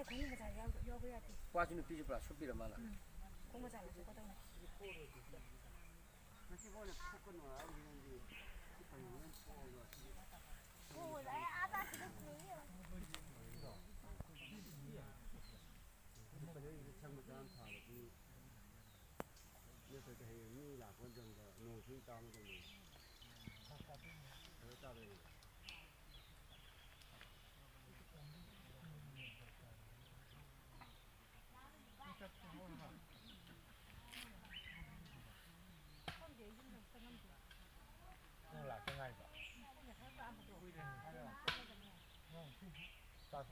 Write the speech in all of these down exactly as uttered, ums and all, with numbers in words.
ꯈꯣꯡꯎꯞ ꯃꯆꯥ ꯌꯥꯎ-, ꯌꯥꯎꯕ ꯌꯥꯗꯦ꯫ ꯅꯨꯄꯥꯁꯨ ꯅꯨꯄꯤꯁꯨ ꯄꯨꯔꯥ ꯁꯨꯞꯄꯤꯔ ꯃꯥꯜꯂꯦ꯫ ꯎꯝ꯫ ꯈꯣꯡꯎꯞ ꯃꯆꯥ ꯂꯧꯊꯣꯛꯀꯗꯧꯅꯦ꯫ ꯉꯁꯤ ꯐꯥꯎꯅ ꯐꯨꯀꯠꯀꯅꯨ ꯍꯥꯏꯔꯤꯁꯤꯅꯗꯤ ꯁꯤ ꯐꯅ ꯂꯣꯏ ꯊꯣꯛꯑꯒ ꯁꯤꯗꯤ꯫ ꯐꯖꯩ, ꯁꯪ ꯃꯆꯥ ꯑꯃ ꯊꯥꯕꯗꯤ ꯅꯠꯇ꯭ꯔꯗꯤ ꯍꯌꯦꯡ ꯃꯤ ꯂꯥꯛꯄ ꯃꯇꯝꯗ ꯅꯣꯡ ꯆꯤꯡ ꯇꯥꯕ ꯃꯇꯝꯗ ꯐꯔꯛ ꯇꯥꯗꯣꯏꯅꯦ꯫ ꯅꯪ ꯂꯥꯛꯇ ꯉꯥꯏꯔꯤꯕ? ꯆꯥꯛ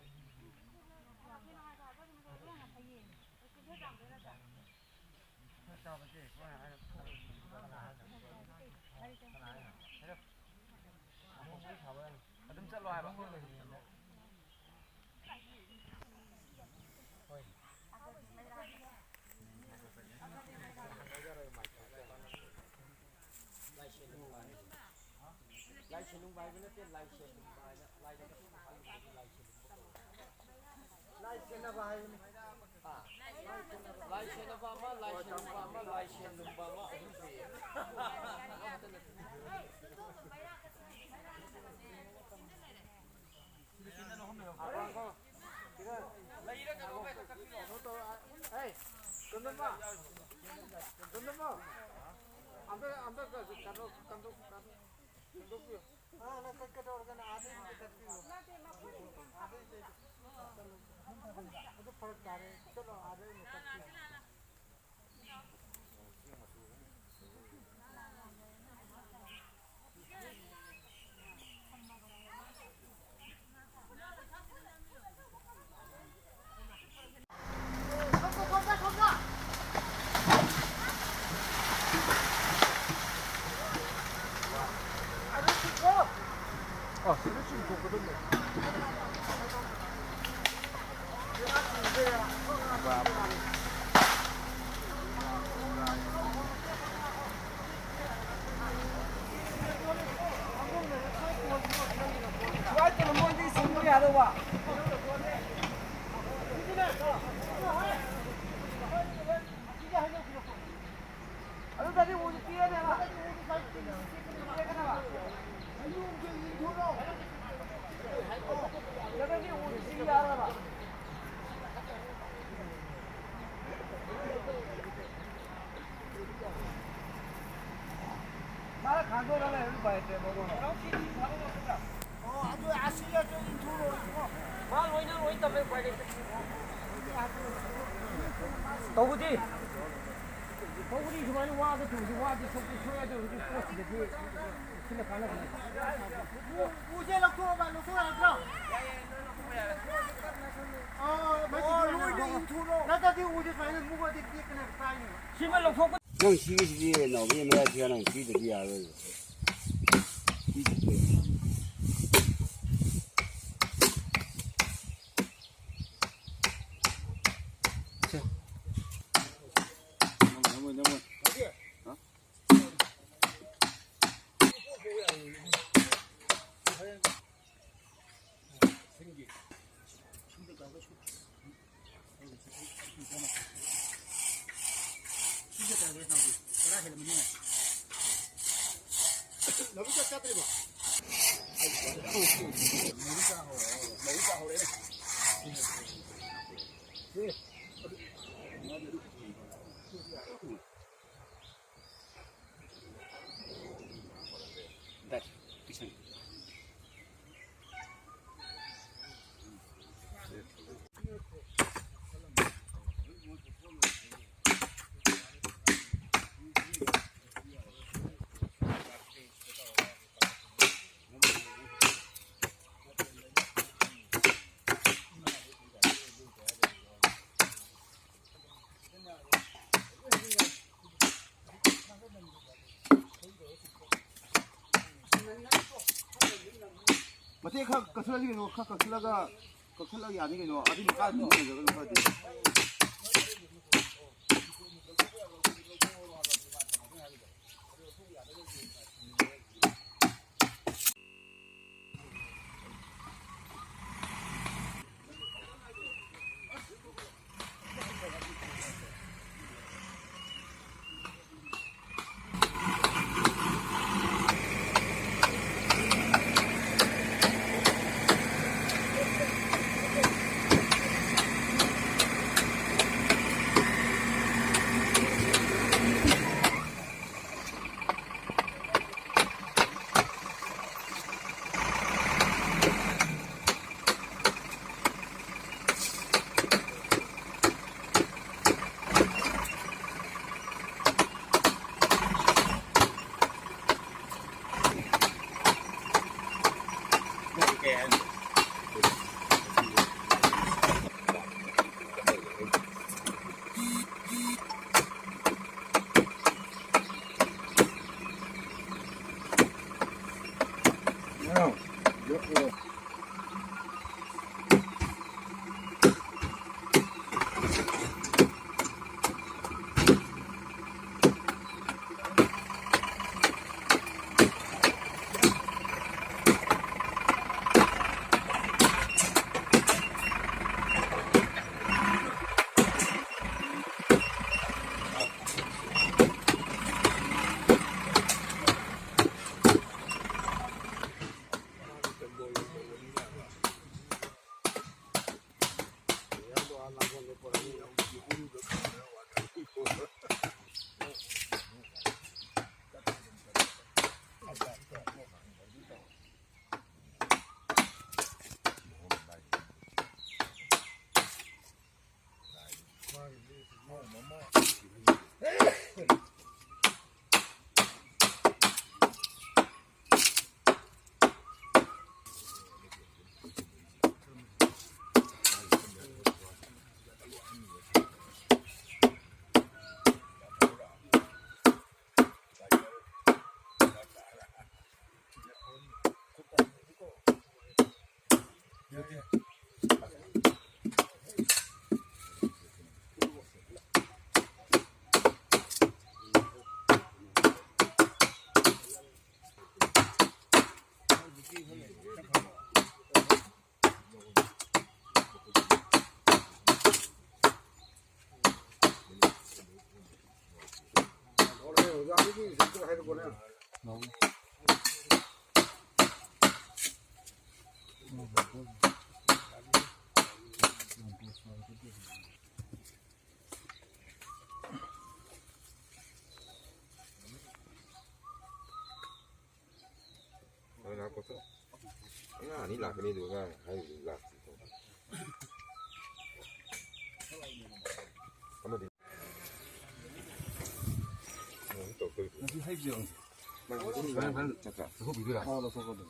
ꯑꯗꯨꯝ ꯆꯠꯂꯣ ꯍꯥꯏꯕ꯫ ꯍꯣꯏ꯫ ꯂꯥꯏ ꯁꯦꯟꯅꯕ ꯍꯥꯏꯕꯅꯤ꯫ ꯂꯥꯏ ꯁꯦꯟꯅꯕ ꯑꯃ, ꯂꯥꯏ ꯁꯦꯟꯅꯕ ꯑꯃ, ꯂꯥꯏ ꯁꯦꯟꯅꯕ ꯑꯃ, ꯑꯍꯨꯝ ꯁꯨꯏꯌꯦ꯫ ꯂꯩꯔꯒ ꯂꯣꯏ ꯀꯛꯊꯠꯄꯤꯔꯣ꯫ ꯀꯩꯅꯣ ꯇꯧ, ꯑꯦ, ꯀꯩꯅꯣꯝꯃ, ꯀꯩꯅꯣꯝꯃ, ꯑꯝꯇ, ꯑꯝꯇ ꯀꯩꯅꯣ, ꯀꯟꯗꯣꯛ-, ꯀꯟꯗꯣꯛꯄꯤꯌꯨ꯫ ꯑꯥ, ꯅꯪ ꯀꯛꯀꯗꯧꯔꯒꯅ ꯑꯥꯗꯩ ꯑꯣꯏꯅ ꯀꯛꯄꯤꯌꯨ꯫ ꯑꯥꯗꯩ ꯀꯛ-, ꯑꯗꯨ ꯐꯔꯛ ꯇꯥꯔꯦ꯫ ꯆꯠꯂꯣ, ꯑꯥꯗꯩ ꯑꯣꯏꯅ ꯀꯛꯄꯤꯌꯨ꯫ ꯁꯨꯃꯥꯏꯅ ꯇꯧꯔ ꯃꯣꯏꯗꯤ ꯁꯨꯝꯕ ꯌꯥꯗꯧꯕ꯫ ꯃꯥ ꯂꯣꯏꯅ ꯂꯣꯏ ꯇꯝꯃꯦ, ꯎꯄꯥꯏ ꯂꯩꯇꯦ꯫ ꯇꯧꯕꯗꯤ, ꯇꯧꯕꯗꯤ ꯁꯨꯃꯥꯏꯅ ꯋꯥꯒ ꯇꯧꯕꯗꯤ ꯋꯥꯗꯤ ꯁꯣꯛꯇꯤ ꯁꯣꯛꯑꯦ, ꯑꯗꯨ ꯍꯧꯖꯤꯛ ꯄꯣꯠꯁꯤꯗꯗꯤ ꯁꯤꯅ ꯀꯥꯟꯅꯕꯅꯤ꯫ ꯎ-, ꯎꯁꯦ ꯂꯧꯊꯣꯛꯑꯕ, ꯂꯧꯊꯣꯛꯑꯕ ꯅꯠꯇ꯭ꯔꯣ? ꯑꯣ, ꯃꯁꯤ ꯑꯣ, ꯂꯣꯏꯅ ꯏꯟꯊꯨꯔꯣ꯫ ꯅꯠꯇ꯭ꯔꯗꯤ ꯎꯁꯦ ꯁꯨꯃꯥꯏꯅ ꯃꯨꯛꯑꯗꯤ ꯇꯦꯛꯀꯅꯦꯕ, ꯀꯥꯏꯅꯦꯕ꯫ ꯁꯤꯃ ꯂꯧꯊꯣꯛꯄ ꯅꯪ ꯁꯤꯒꯤꯁꯤꯗꯤ ꯅꯥꯎꯕꯤ ꯃꯌꯥ ꯊꯤꯒ ꯅꯪ ꯄꯤꯗꯗꯤ ꯌꯥꯔꯣꯏ꯫ ꯃꯇꯦꯛ ꯈꯔ ꯀꯛꯊꯠꯂꯁꯤ ꯀꯩꯅꯣ, ꯈꯔ ꯀꯛꯊꯠꯂꯒ, ꯀꯛꯊꯠꯂꯒ ꯌꯥꯅꯤ ꯀꯩꯅꯣ, ꯑꯗꯨꯏ ꯃꯈꯥ ꯑꯗꯨꯝ ꯂꯩꯖꯒꯅꯨ ꯈꯔꯗꯤ꯫ ꯑꯉꯥꯡ ꯑꯅꯤ ꯂꯥꯛꯀꯅꯤ, ꯑꯗꯨꯒ ꯑꯉꯥꯡ ꯍꯥꯏꯔꯤꯕꯗꯨ ꯂꯥꯛꯇ꯭ꯔꯤ꯫ ꯑꯃꯗꯤ ꯉꯁꯤ ꯍꯩꯕꯤꯔꯣ꯫ ꯐꯔꯦ, ꯐꯔꯦ꯫ ꯂꯧꯊꯣꯛꯄꯤꯗꯣꯏꯔꯥ? ꯑꯣ, ꯂꯧꯊꯣꯛꯄꯗꯣ꯫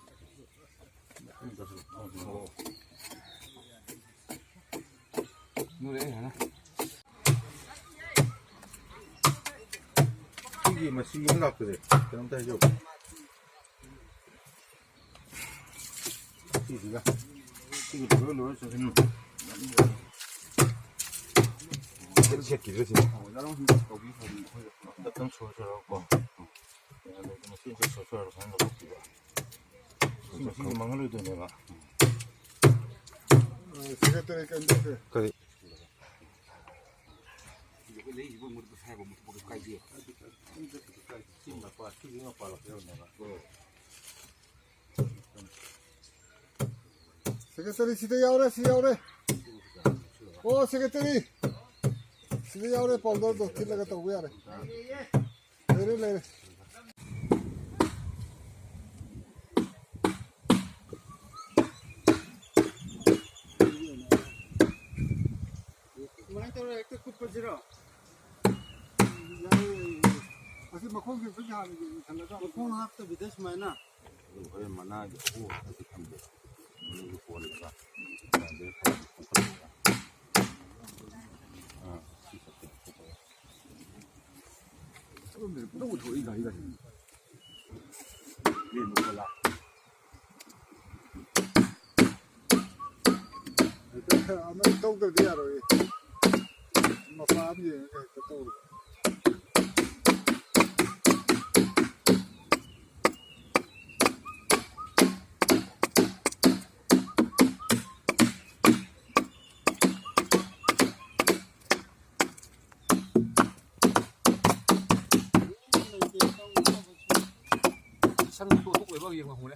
ꯅꯣꯏ ꯑꯩ ꯍꯥꯏꯅ꯫ ꯁꯤꯒꯤ ꯃꯆꯤ ꯑꯃ ꯂꯥꯛꯄꯁꯦ ꯀꯩꯅꯣꯝꯇ ꯍꯥꯏꯖꯧ꯫ ꯁꯤꯁꯤꯒ ꯁꯤꯒ ꯂꯣꯏ ꯂꯣꯏ ꯆꯠꯁꯤꯟ꯫ ꯁꯦꯠ-, ꯁꯦꯠꯈꯤꯗ꯭ꯔꯦ ꯁꯤꯅ꯫ ꯑꯣꯖꯥꯅ ꯁꯨꯝ ꯇꯧꯕꯤ ꯐꯔꯗꯤ ꯑꯩꯈꯣꯏ ꯈꯛꯇꯪ ꯁꯣꯏ ꯁꯣꯏꯔꯒꯀꯣ꯫ ꯃꯆꯦꯠ ꯃꯆꯦꯠ ꯁꯣꯏ ꯁꯣꯏꯔꯒ ꯁꯨꯃꯥꯏꯅ ꯂꯧꯊꯣꯛꯄꯤꯕ꯫ ꯁꯤ ꯉꯁꯤꯒꯤ ꯃꯥꯡꯍꯜꯂꯣꯏꯗꯣꯏꯅꯦꯕ꯫ ꯁꯦꯀ꯭ꯔꯦꯇꯔꯤ ꯀꯩꯅꯣ ꯇꯧꯁꯦ꯫ ꯀꯔꯤ? ꯁꯦꯀ꯭ꯔꯦꯇꯔꯤ ꯁꯤꯗ ꯌꯥꯎꯔꯦ, ꯁꯤ ꯌꯥꯎꯔꯦ꯫ ꯑꯣ, ꯁꯦꯀ꯭ꯔꯦꯇꯔꯤ꯫ ꯁꯤꯗ ꯌꯥꯎꯔꯦ, ꯄꯥꯎꯗꯔꯗꯣ ꯊꯤꯠꯂꯒ ꯇꯧꯕ ꯌꯥꯔꯦ꯫ ꯂꯩꯔꯦ, ꯂꯩꯔꯦ꯫ ꯁꯨꯃꯥꯏꯅ ꯇꯧꯔ ꯍꯦꯛꯇ ꯀꯨꯞꯄꯁꯤꯔꯣ? ꯌꯥꯏꯌꯦ, ꯌꯥꯏꯌꯦ, ꯌꯥꯏꯌꯦ꯫ ꯑꯁꯤ ꯃꯈꯣꯡꯁꯦ ꯑꯩꯈꯣꯏꯒꯤ ꯍꯥꯟꯅꯒꯤ ꯏꯟꯁꯜꯂꯒ ꯃꯈꯣꯡ ꯍꯥꯞꯇꯕꯤꯗ ꯁꯨꯃꯥꯏꯅ꯫ ꯑꯗꯨ ꯍꯣꯔꯦꯟ ꯃꯅꯥꯒꯤ ꯑꯍꯨꯝ ꯈꯔꯗꯤ ꯊꯝꯖꯩ꯫ ꯃꯅꯨꯡꯗ ꯀꯣꯜꯂꯒ ꯑꯗꯩ ꯈꯔꯗꯤ ꯀꯨꯞꯍꯜꯂꯒ꯫ ꯑꯥ, ꯁꯤ ꯈꯛꯇ ꯀꯨꯞꯄꯒ꯫ ꯑꯗꯨꯝꯗꯤ ꯄꯨꯂꯞ ꯄꯨꯊꯣꯛꯏ ꯒꯥꯔꯤꯒꯁꯦ꯫ ꯂꯦꯟꯕ ꯈꯣꯠꯂ꯫ ꯑꯃꯅ ꯇꯧꯗ꯭ꯔꯗꯤ ꯌꯥꯔꯣꯏꯌꯦ꯫ ꯃꯄꯥ ꯑꯃ ꯌꯦꯡꯉꯒ ꯍꯦꯛꯇ ꯇꯧꯔꯣ꯫ ꯁꯝ ꯇꯣꯛꯊꯣꯛ ꯂꯣꯏꯕ ꯌꯦꯡꯉꯣ ꯍꯧꯔꯦ꯫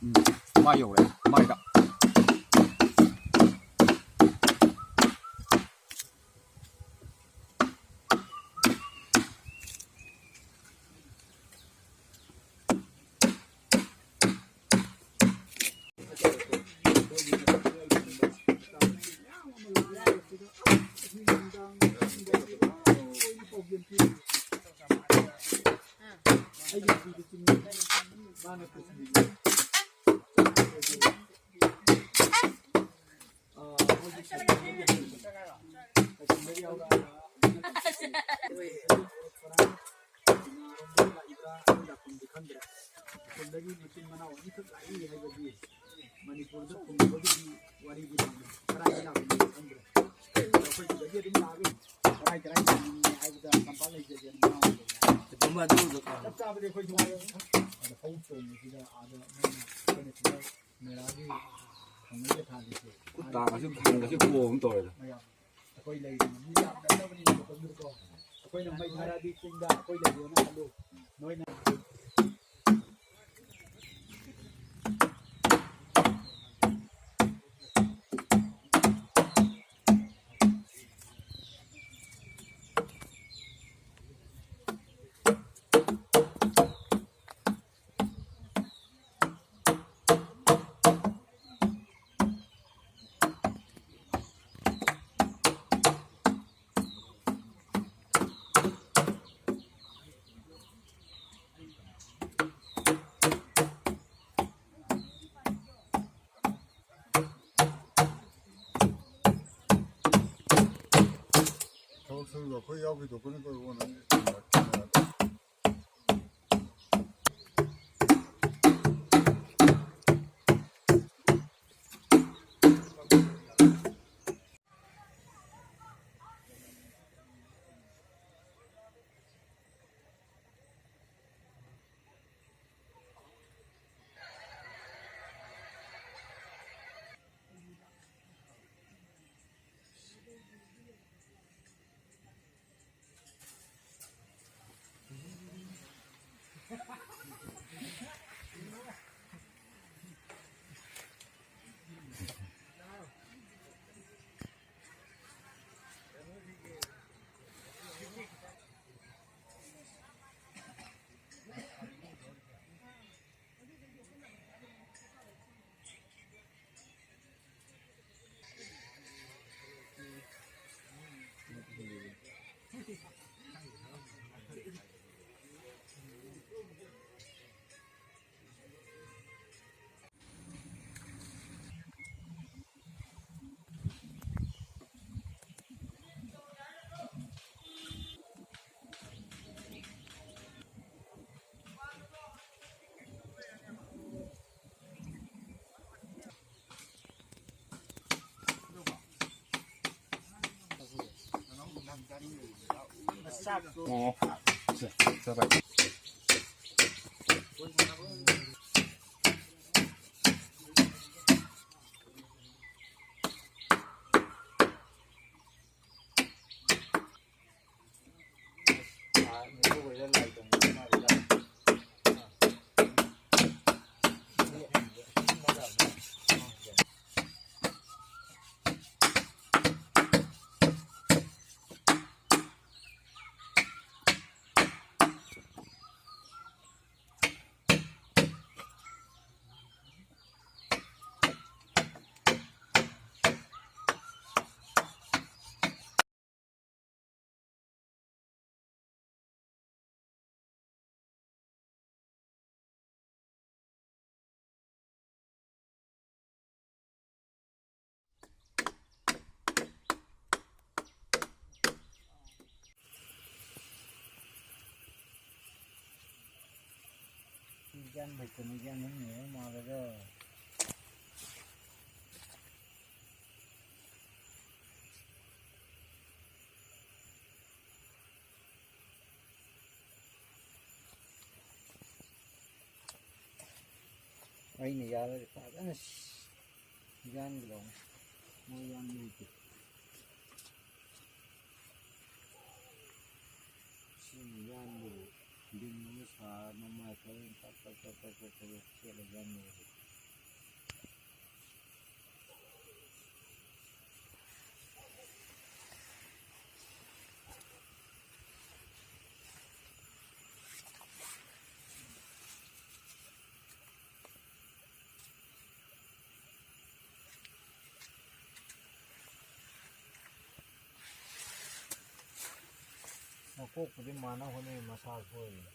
ꯎꯝ, ꯃꯥꯏ ꯌꯧꯔꯦ꯫ ꯃꯥꯏꯗ꯫ ꯈꯪꯗ꯭ꯔꯦ꯫ ꯑꯁꯣꯝꯗꯒꯤ ꯃꯆꯤꯟ ꯃꯅꯥꯎ ꯑꯅꯤꯈꯛ ꯂꯥꯛꯏ ꯍꯥꯏꯕꯗꯤ ꯃꯅꯤꯄꯨꯔꯗ ꯐꯨꯝꯕꯒꯤꯗꯤ ꯋꯥꯔꯤꯗꯤ ꯂꯥꯛꯅꯩ꯫ ꯀꯗꯥꯏꯗ ꯂꯥꯛꯄꯅꯣ ꯈꯪꯗ꯭ꯔꯦ꯫ ꯑꯩꯈꯣꯏ ꯁꯤꯗꯒꯤ ꯑꯗꯨꯝ ꯂꯥꯛꯑꯒ ꯀꯗꯥꯏ ꯀꯗꯥꯏ ꯐꯨꯝꯕꯅꯤ ꯍꯥꯏꯕꯗ ꯇꯝꯄꯥꯛ ꯂꯩꯖꯗꯦ꯫ ꯆꯞ ꯆꯥꯕꯗꯤ ꯑꯩꯈꯣꯏꯁꯨ ꯍꯥꯏꯔꯦ꯫ ꯑꯗ ꯐꯧ ꯆꯣꯡꯕꯁꯤꯗ ꯑꯥꯗ ꯃꯣꯏꯅ ꯑꯩꯈꯣꯏꯅ ꯁꯤꯗ ꯃꯦꯔꯥꯒꯤ ꯊꯥꯡꯃꯩꯒ ꯊꯥꯜꯂꯤꯁꯦ꯫ ꯈꯨꯠ ꯇꯥꯡꯒꯁꯨ ꯊꯥꯡꯒꯁꯨ ꯄꯣꯛꯑ ꯑꯃ ꯇꯧꯔꯦꯗ꯫ ꯃꯌꯥꯝ ꯑꯩꯈꯣꯏ ꯂꯩꯔꯤꯕ ꯃꯤ ꯌꯥꯝꯅꯗꯕꯅꯤꯅ ꯃꯇꯝꯗꯨꯗꯀꯣ ꯑꯩꯈꯣꯏꯅ ꯃꯩ ꯊꯥꯔꯛꯑꯗꯤ ꯆꯤꯡꯗ ꯑꯩꯈꯣꯏ ꯂꯩꯔꯤꯕꯅ ꯈꯜꯂꯨ꯫ ꯅꯣꯏꯅ ꯊꯕꯛ ꯁꯨꯔꯤꯕ ꯑꯩꯈꯣꯏ ꯌꯥꯎꯈꯤꯗꯣꯛꯄꯅꯤ ꯀꯣ ꯏꯕꯨꯡꯉꯣ ꯅꯪꯒꯤ꯫ ꯀꯩꯅꯣ ꯇꯧꯔꯒ꯫ ꯑꯣ꯫ ꯁꯦ, ꯆꯠꯂꯦ꯫ ꯒ꯭ꯌꯥꯟ ꯂꯩꯇꯅ ꯒ꯭ꯌꯥꯟ ꯑꯃ ꯃꯦꯟ ꯑꯃ ꯃꯥꯜꯂꯒ꯫ ꯑꯩꯅ ꯌꯥꯜꯂꯗꯤ ꯐꯖꯅ ꯌꯥꯟꯒꯗꯧꯅꯤ꯫ ꯃꯣꯏ ꯌꯥꯟꯕ ꯍꯩꯇꯦ꯫ ꯁꯤꯅ ꯌꯥꯟꯕꯕꯨ ꯂꯤꯟ ꯑꯃ ꯁꯥꯔ ꯃꯃꯥꯏ ꯈꯔ ꯇꯛ ꯇꯛ ꯇꯛ ꯇꯛ ꯇꯛ ꯇꯛ ꯆꯦꯠꯂ ꯌꯥꯟꯕꯕꯨ꯫ ꯃꯀꯣꯛꯄꯨꯗꯤ ꯃꯥꯟꯅ ꯍꯣꯠꯅꯩ, ꯃꯁꯥ ꯁꯣꯏꯔꯤꯅꯤ꯫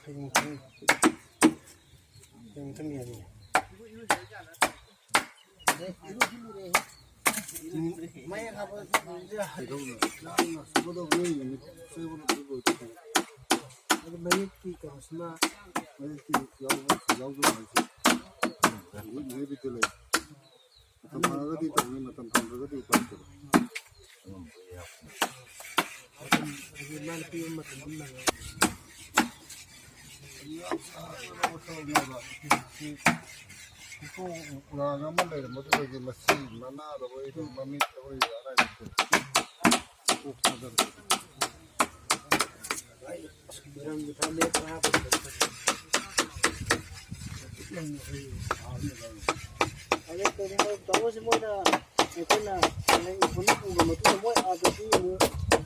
ꯍꯌꯦꯡ ꯃꯊꯪ, ꯍꯌꯦꯡ ꯃꯊꯪ ꯌꯥꯅꯤ꯫ ꯃꯌꯦꯛ ꯍꯥꯞꯄ ꯀꯩꯗꯧꯅꯣ? ꯌꯥꯝꯅ ꯁꯨꯒꯗꯧꯕꯅꯤ, ꯅꯨꯃꯤꯠ ꯁꯨꯕ ꯅꯨꯃꯤꯠ ꯂꯣꯏꯗꯣꯏꯅꯤ꯫ ꯑꯗꯨ ꯃꯌꯦꯛꯀꯤ ꯀꯩꯅꯣꯁꯤꯃ ꯃꯌꯦꯛꯀꯤ ꯌꯥꯎꯕ, ꯌꯥꯎꯗꯕ ꯍꯥꯏꯁꯦ꯫ ꯎꯝ, ꯃꯌꯦꯛ ꯂꯩꯇꯦ ꯂꯩ꯫ ꯃꯇꯝ ꯐꯪꯉꯒꯗꯤ ꯇꯧꯅꯤ, ꯃꯇꯝ ꯐꯪꯗ꯭ꯔꯒꯗꯤ ꯎꯄꯥꯏ ꯂꯩꯇꯦ꯫ ꯃꯥꯅ ꯄꯤꯕ ꯃꯇꯝ ꯑꯗꯨꯝ ꯅꯪꯉꯦ꯫ ꯎꯔꯥꯡ ꯑꯃ ꯂꯩꯔꯝꯕꯗꯨꯗꯒꯤ ꯃꯁꯤ ꯃꯅꯥꯗ ꯑꯣꯏꯔꯣ, ꯃꯃꯤꯠꯇ ꯑꯣꯏꯔꯣ, ꯑꯔꯥꯏꯕ ꯅꯠꯇꯦ꯫ ꯀꯣꯛ ꯊꯥꯗꯔꯒ꯫ ꯑꯗꯩ ꯀꯩꯅꯣ ꯇꯧꯔꯁꯤ, ꯃꯣꯏꯅ, ꯑꯩꯈꯣꯏꯅ ꯎꯄꯨꯗ ꯄꯨꯔꯕ ꯃꯇꯨꯡꯗ ꯃꯣꯏ ꯑꯥꯗꯗꯤ ꯑꯃꯨꯛ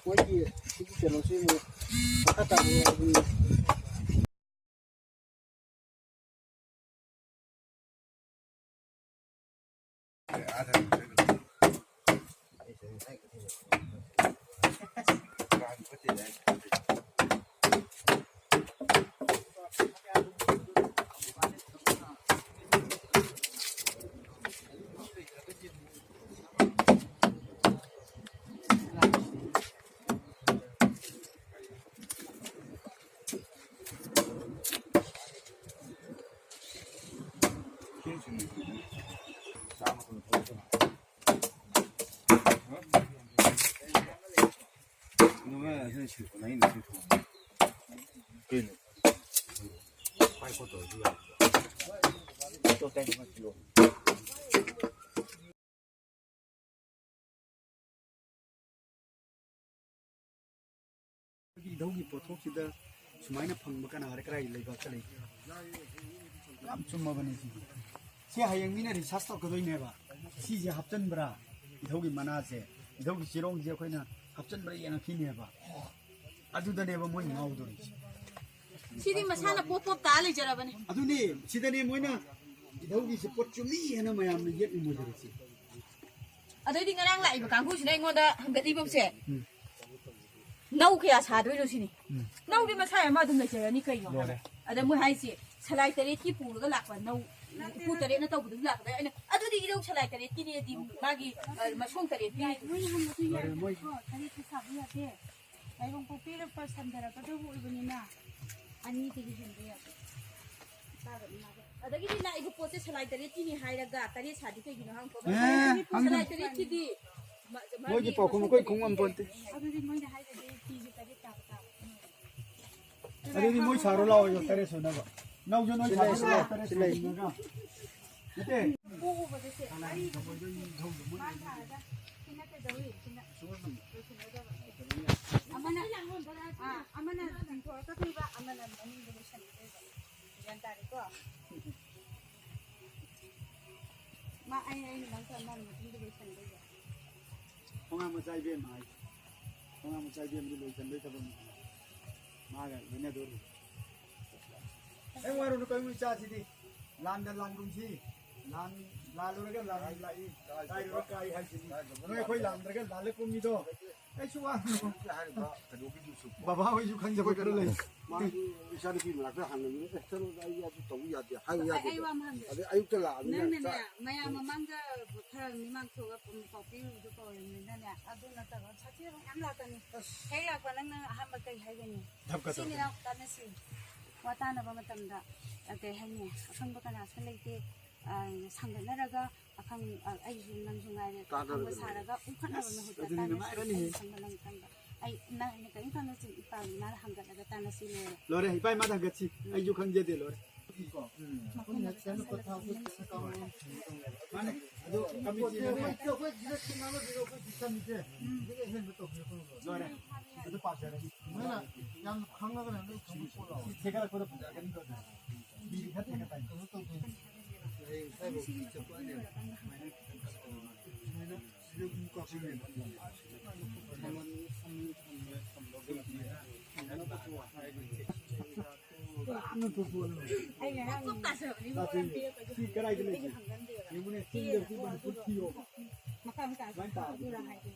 ꯃꯣꯏꯒꯤ ꯁꯤꯒꯤ ꯀꯩꯅꯣꯁꯤ ꯑꯃꯨꯛ ꯃꯈꯥ ꯇꯥꯕ ꯑꯩꯈꯣꯏꯒꯤ ꯑꯩꯈꯣꯏꯒꯤ ꯏꯙꯧꯒꯤ ꯄꯣꯠꯊꯣꯛꯁꯤꯗ ꯁꯨꯃꯥꯏꯅ ꯐꯪꯕ ꯀꯅꯥ ꯀꯔꯥꯏ ꯂꯩꯕꯥꯛꯇ ꯂꯩꯒꯦ? ꯌꯥꯝ ꯆꯨꯝꯃꯕꯅꯤ ꯁꯤꯗꯤ꯫ ꯁꯤ ꯍꯌꯦꯡ ꯃꯤꯅ research ꯇꯧꯔꯛꯀꯗꯣꯏꯅꯦꯕ꯫ ꯁꯤꯁꯦ ꯍꯥꯞꯆꯤꯟꯕ꯭ꯔꯥ? ꯏꯙꯧꯒꯤ ꯃꯅꯥꯁꯦ, ꯏꯙꯧꯒꯤ ꯆꯤꯔꯣꯡꯁꯦ ꯑꯩꯈꯣꯏꯅ ꯍꯥꯞꯆꯤꯟꯕ꯭ꯔꯥ ꯌꯦꯡꯉꯛꯈꯤꯅꯦꯕ꯫ ꯑꯗꯨꯗꯅꯦꯕ ꯃꯣꯏ ꯉꯥꯎꯗꯣꯔꯤꯁꯦ꯫ ꯁꯤꯗꯤ ꯃꯁꯥꯅ ꯄꯣꯞ ꯄꯣꯞ ꯇꯥ ꯂꯩꯖꯔꯕꯅꯦ꯫ ꯑꯗꯨꯅꯦ, ꯁꯤꯗꯅꯦ ꯃꯣꯏꯅ ꯏꯙꯧꯒꯤꯁꯦ ꯄꯣꯠ ꯆꯨꯝꯃꯤ ꯍꯥꯏꯅ ꯃꯌꯥꯝꯅ ꯌꯦꯠꯅ ꯃꯣꯏꯗꯔꯤꯁꯦ꯫ ꯑꯗꯩꯗꯤ ꯉꯔꯥꯡ ꯂꯥꯛꯏꯕ ꯀꯥꯡꯕꯨꯁꯤꯅ ꯑꯩꯉꯣꯟꯗ ꯍꯪꯒꯠꯂꯤꯕꯁꯦ꯫ ꯎꯝ꯫ ꯅꯧ ꯀꯌꯥ ꯁꯥꯗꯣꯏꯅꯣ ꯁꯤꯅꯤ꯫ ꯎꯝ꯫ ꯅꯧꯗꯤ ꯃꯁꯥ ꯑꯃ ꯑꯗꯨꯝ ꯂꯩꯖꯔꯅꯤ ꯀꯩꯅꯣ ꯍꯥꯏꯕ꯫ ꯂꯣꯏꯔꯦ꯫ ꯑꯗ ꯃꯣꯏ ꯍꯥꯏꯁꯦ ꯁꯂꯥꯏ ꯇꯔꯦꯠꯀꯤ ꯄꯨꯔꯒ ꯂꯥꯛꯄ ꯅꯧ, ꯎꯄꯨ ꯇꯔꯦꯠꯅ ꯇꯧꯕꯗꯨꯁꯨ ꯂꯥꯛꯄꯗ ꯑꯩꯅ, "ꯑꯗꯨꯗꯤ ꯏꯅꯧ ꯁꯂꯥꯏ ꯇꯔꯦꯠꯀꯤꯅꯦꯗꯤ ꯃꯥꯒꯤ, ꯑ, ꯃꯁꯣꯡ ꯇꯔꯦꯠꯀꯤ"꯫ ꯌꯥꯏ, ꯃꯣꯏꯅ ꯍꯪꯕꯁꯨ ꯌꯥꯏ꯫ ꯂꯣꯏꯔꯦ, ꯃꯣꯏ꯫ ꯀꯣ, ꯇꯔꯦꯠꯇꯤ ꯁꯥꯕ ꯌꯥꯗꯦ꯫ ꯂꯥꯏꯕꯛ ꯄꯣꯛꯄꯤꯔꯛꯄ ꯁꯟꯊꯔꯛꯀꯗꯧꯕ ꯑꯣꯏꯕꯅꯤꯅ ꯑꯅꯤꯗꯒꯤ ꯍꯦꯟꯕ ꯌꯥꯗꯦ꯫ ꯇꯥꯗꯕ ꯃꯥꯜꯂꯦ꯫ ꯑꯗꯒꯤꯗꯤ ꯂꯥꯛꯏꯕ ꯄꯣꯠꯁꯦ ꯁꯂꯥꯏ ꯇꯔꯦꯠꯀꯤꯅꯤ ꯍꯥꯏꯔꯒ ꯇꯔꯦꯠ ꯁꯥꯗꯤ ꯀꯩꯒꯤꯅꯣ ꯍꯪꯉꯛꯄ꯫ ꯑꯦ, ꯍꯪꯗꯦ꯫ ꯁꯂꯥꯏ ꯇꯔꯦꯠꯀꯤꯗꯤ ꯃ-, ꯃ-, ꯃꯣꯏꯒꯤ ꯃꯤ ꯄꯥꯎꯈꯨꯝ ꯑꯩꯈꯣꯏ ꯈꯨꯝ ꯉꯝꯄꯣꯟꯇꯦ꯫ ꯑꯗꯨꯗꯤ ꯃꯣꯏꯅ ꯍꯥꯏꯔꯗꯤ ꯐꯤꯁꯦ ꯇꯔꯦꯠ ꯇꯥꯕ ꯇꯥꯕ꯫ ꯑꯗꯨꯗꯤ ꯃꯣꯏ ꯁꯥꯔꯣ ꯂꯥꯛꯑꯣ, ꯇꯔꯦꯠ ꯁꯨꯅꯕ꯫ ꯅꯧꯁꯨ ꯅꯣꯏ ꯁꯤ ꯂꯩ, ꯁꯥꯔꯣ ꯁꯤ ꯂꯩ, ꯂꯥꯛꯑꯣ, ꯁꯤ ꯇꯔꯦꯠ ꯂꯩ꯫ ꯁꯨꯅꯕ꯫ ꯅꯠꯇꯦ꯫ ꯄꯣꯛꯎꯕꯗꯁꯦ ꯑꯔꯤꯕꯗꯣ ꯃꯥꯡ ꯊꯥꯔꯒ ꯁꯤꯅ ꯀꯩꯗꯧꯏ? ꯁꯤꯅ ꯂꯣꯏꯁꯤꯟꯅꯗꯕ꯫ ꯑꯃꯅ, ꯑꯥ, ꯑꯃꯅ ꯆꯤꯡꯊꯣꯔꯛꯀꯗꯣꯏꯕ, ꯑꯃꯅ ꯃꯅꯤꯡꯗ ꯂꯣꯏꯁꯤꯟꯒꯗꯣꯏꯕ꯫ ꯒ꯭ꯌꯥꯟ ꯇꯥꯔꯦꯀꯣ? ꯃꯥ ꯑꯩ, ꯑꯩꯅ ꯅꯪ ꯇꯧꯔ ꯃꯥꯅ ꯃꯇꯨꯡꯗ ꯂꯣꯏꯁꯟꯗꯣꯏꯕ꯫ ꯈꯣꯡꯉꯥꯝ ꯃꯆꯥ ꯏꯕꯦꯝꯃ ꯍꯥꯏ꯫ ꯈꯣꯡꯉꯥꯝ ꯃꯆꯥ ꯏꯕꯦꯝꯃꯗꯤ ꯂꯣꯏꯁꯟꯗꯣꯏ ꯊꯕꯛꯅꯤ꯫ ꯃꯥꯒ ꯂꯣꯏꯅꯗꯣꯔꯤ꯫ ꯑꯩ ꯋꯥꯔꯨꯅꯨ ꯀꯩꯅꯣ ꯏꯆꯥꯁꯤꯗꯤ꯫ ꯂꯥꯟꯗ ꯂꯥꯟꯒꯨꯝꯁꯤ꯫ ꯂꯥꯟ, ꯂꯥꯜꯂꯨꯔꯒ ꯂꯥꯟ ꯂꯥꯛꯏ꯫ ꯀꯥꯏꯔꯨꯔ ꯀꯥꯏ ꯍꯥꯏꯁꯤꯅꯤ꯫ ꯅꯣꯏ ꯑꯩꯈꯣꯏ ꯂꯥꯟꯗ꯭ꯔꯒ ꯂꯥꯜꯂ ꯀꯨꯝꯃꯤꯗꯣ꯫ ꯑꯩꯁꯨ ꯋꯥ ꯍꯥꯏꯔꯤꯕ ꯀꯩꯅꯣꯒꯤꯗꯨꯁꯨ ꯕꯕꯥ ꯍꯣꯏꯁꯨ ꯈꯪꯖꯕ ꯈꯔ ꯂꯩ꯫ ꯃꯥꯁꯨ ꯏꯆꯥꯅꯨꯄꯤ ꯃꯅꯥꯛꯇ ꯍꯪꯉꯝꯃꯤ, "ꯑꯦ, ꯆꯠꯂꯣꯗ, ꯑꯩ ꯑꯗꯨ ꯇꯧꯕ ꯌꯥꯗꯦ, ꯍꯥꯏꯕ ꯑꯩ, ꯑꯩ ꯌꯥꯗꯦꯗꯣ"꯫ ꯋꯥ ꯑꯃ ꯍꯪꯒꯦ꯫ ꯑꯗꯩ ꯑꯌꯨꯛꯇ ꯂꯥꯛꯑꯃꯤꯅ ꯅꯪꯅꯅꯦ, ꯆꯥꯛ ꯃꯌꯥꯝ ꯃꯃꯥꯡꯗ ꯈꯔ ꯃꯤꯃꯥꯡ ꯊꯣꯛꯑꯒ ꯄꯥꯎ ꯄꯤꯔꯨꯕꯗꯣ ꯀꯧꯔꯤꯕꯅꯤꯅꯅꯦ, ꯑꯗꯨ ꯅꯠꯇꯕ ꯁꯥꯊꯤꯕ ꯃꯌꯥꯝ ꯂꯥꯛꯀꯅꯤ꯫ ꯑꯁ꯫ ꯍꯦꯛ ꯂꯥꯛꯄ ꯅꯪꯅ ꯑꯍꯥꯟꯕ ꯀꯩ ꯍꯥꯏꯒꯅꯤ? ꯙꯞꯀ ꯁꯤꯅꯤ ꯇꯧꯔꯛꯀꯅꯤ꯫ ꯅꯪ ꯇꯥꯟꯅꯁꯤ꯫ ꯋꯥ ꯇꯥꯅꯕ ꯃꯇꯝꯗ, ꯑ, ꯀꯩ ꯍꯥꯏꯅꯤ? ꯑꯈꯪꯕ ꯀꯅꯥꯁꯨ ꯂꯩꯇꯦ꯫ ꯑ, ꯁꯥꯡꯒꯠꯅꯔꯒ ꯑꯈꯪ-, ꯑ, ꯑꯩꯁꯨ ꯅꯪꯁꯨ ꯉꯥꯏꯔꯦ꯫ ꯇꯥꯟꯅꯔꯒ ꯑꯈꯪꯕ ꯂꯣꯏꯔꯦ꯫ ꯁꯥꯔꯒ ꯎꯈꯠꯅꯕ ꯑꯁ, ꯃꯍꯨꯠꯇ ꯑꯗꯨꯗꯤ ꯇꯥꯟꯅꯁꯤ꯫ ꯅꯨꯡꯉꯥꯏꯔꯅꯤꯍꯦ꯫ ꯑꯩ ꯈꯪꯕ ꯅꯪ ꯈꯪꯕ꯫ ꯑꯩ, ꯅꯪ, ꯑꯩꯅ ꯀꯔꯤꯝ ꯈꯪꯗꯁꯤ ꯏꯄꯥꯒꯤ ꯏꯃꯥꯅ ꯍꯪꯒꯠꯂꯒ ꯇꯥꯟꯅꯁꯤ ꯂꯣꯏꯔꯦ꯫ ꯂꯣꯏꯔꯦ, ꯏꯄꯥ ꯏꯃꯥꯗ ꯍꯪꯒꯠꯁꯤ꯫ ꯑꯩꯁꯨ ꯈꯪꯖꯗꯦ, ꯂꯣꯏꯔꯦ꯫ ꯎꯝ꯫ ꯃꯥꯅꯦ, ꯑꯗꯨ ꯀꯃꯤꯇꯤꯅꯅꯦ꯫ ꯑꯩꯈꯣꯏ, ꯑꯩꯈꯣꯏ ꯁꯤꯗ ꯁꯤꯟꯅꯕ ꯕꯤꯔꯣ ꯑꯩꯈꯣꯏ ꯁꯤꯁꯇꯔꯁꯦ꯫ ꯎꯝ꯫ ꯁꯤꯗ ꯑꯍꯦꯟꯕ ꯇꯧꯕꯤꯔꯛꯀꯅꯨ꯫ ꯂꯣꯏꯔꯦ꯫ ꯑꯗꯨ ꯄꯥꯖꯔꯒꯦ꯫ ꯅꯣꯏꯅ ꯌꯥꯝ ꯈꯪꯉꯒꯅ ꯅꯣꯏ ꯈꯪꯕ ꯄꯣꯠ ꯂꯥꯎ꯫ ꯁꯤ ꯊꯦꯒꯠꯂꯛꯄꯗ ꯐꯖꯒꯅꯤ꯫ ꯕꯤꯗꯤ ꯈꯔ ꯊꯦꯒꯠꯄ ꯍꯥꯏ꯫ ꯀꯩꯅꯣ ꯇꯧꯗꯣꯏꯅꯦ꯫ ꯍꯌꯦꯡ ꯉꯁꯥꯏꯐꯥꯎ ꯆꯠꯄ ꯑꯩꯅ ꯁꯨꯃꯥꯏꯅ ꯈꯤꯇꯪ ꯇꯧꯔꯒ ꯁꯨꯃꯥꯏꯅ ꯁꯤꯗ ꯑꯗꯨꯝ ꯀꯥꯞꯁꯤꯜꯂꯦꯕ꯫ ꯁꯝꯃꯟ-, ꯁꯝꯃꯟ-, ꯁꯝꯃꯟ-, ꯁꯝꯃꯟ-, ꯁꯝꯃꯟ-, ꯁꯝꯃꯟ-, ꯑꯩ ꯉꯔꯥꯡ ꯁꯤ ꯀꯗꯥꯏꯗ ꯂꯩꯒꯦ? ꯌꯦꯡꯉꯨꯅꯦ, ꯆꯤꯡꯗ ꯍꯧꯖꯤꯛ ꯃꯅꯤꯄꯨꯔ ꯊꯤꯌꯣꯕ꯫ ꯃꯈꯥ ꯃꯈꯥ ꯁꯨꯃꯥꯏꯅ ꯇꯥꯕ꯫ ꯑꯗꯨꯅ ꯍꯥꯏꯗꯤ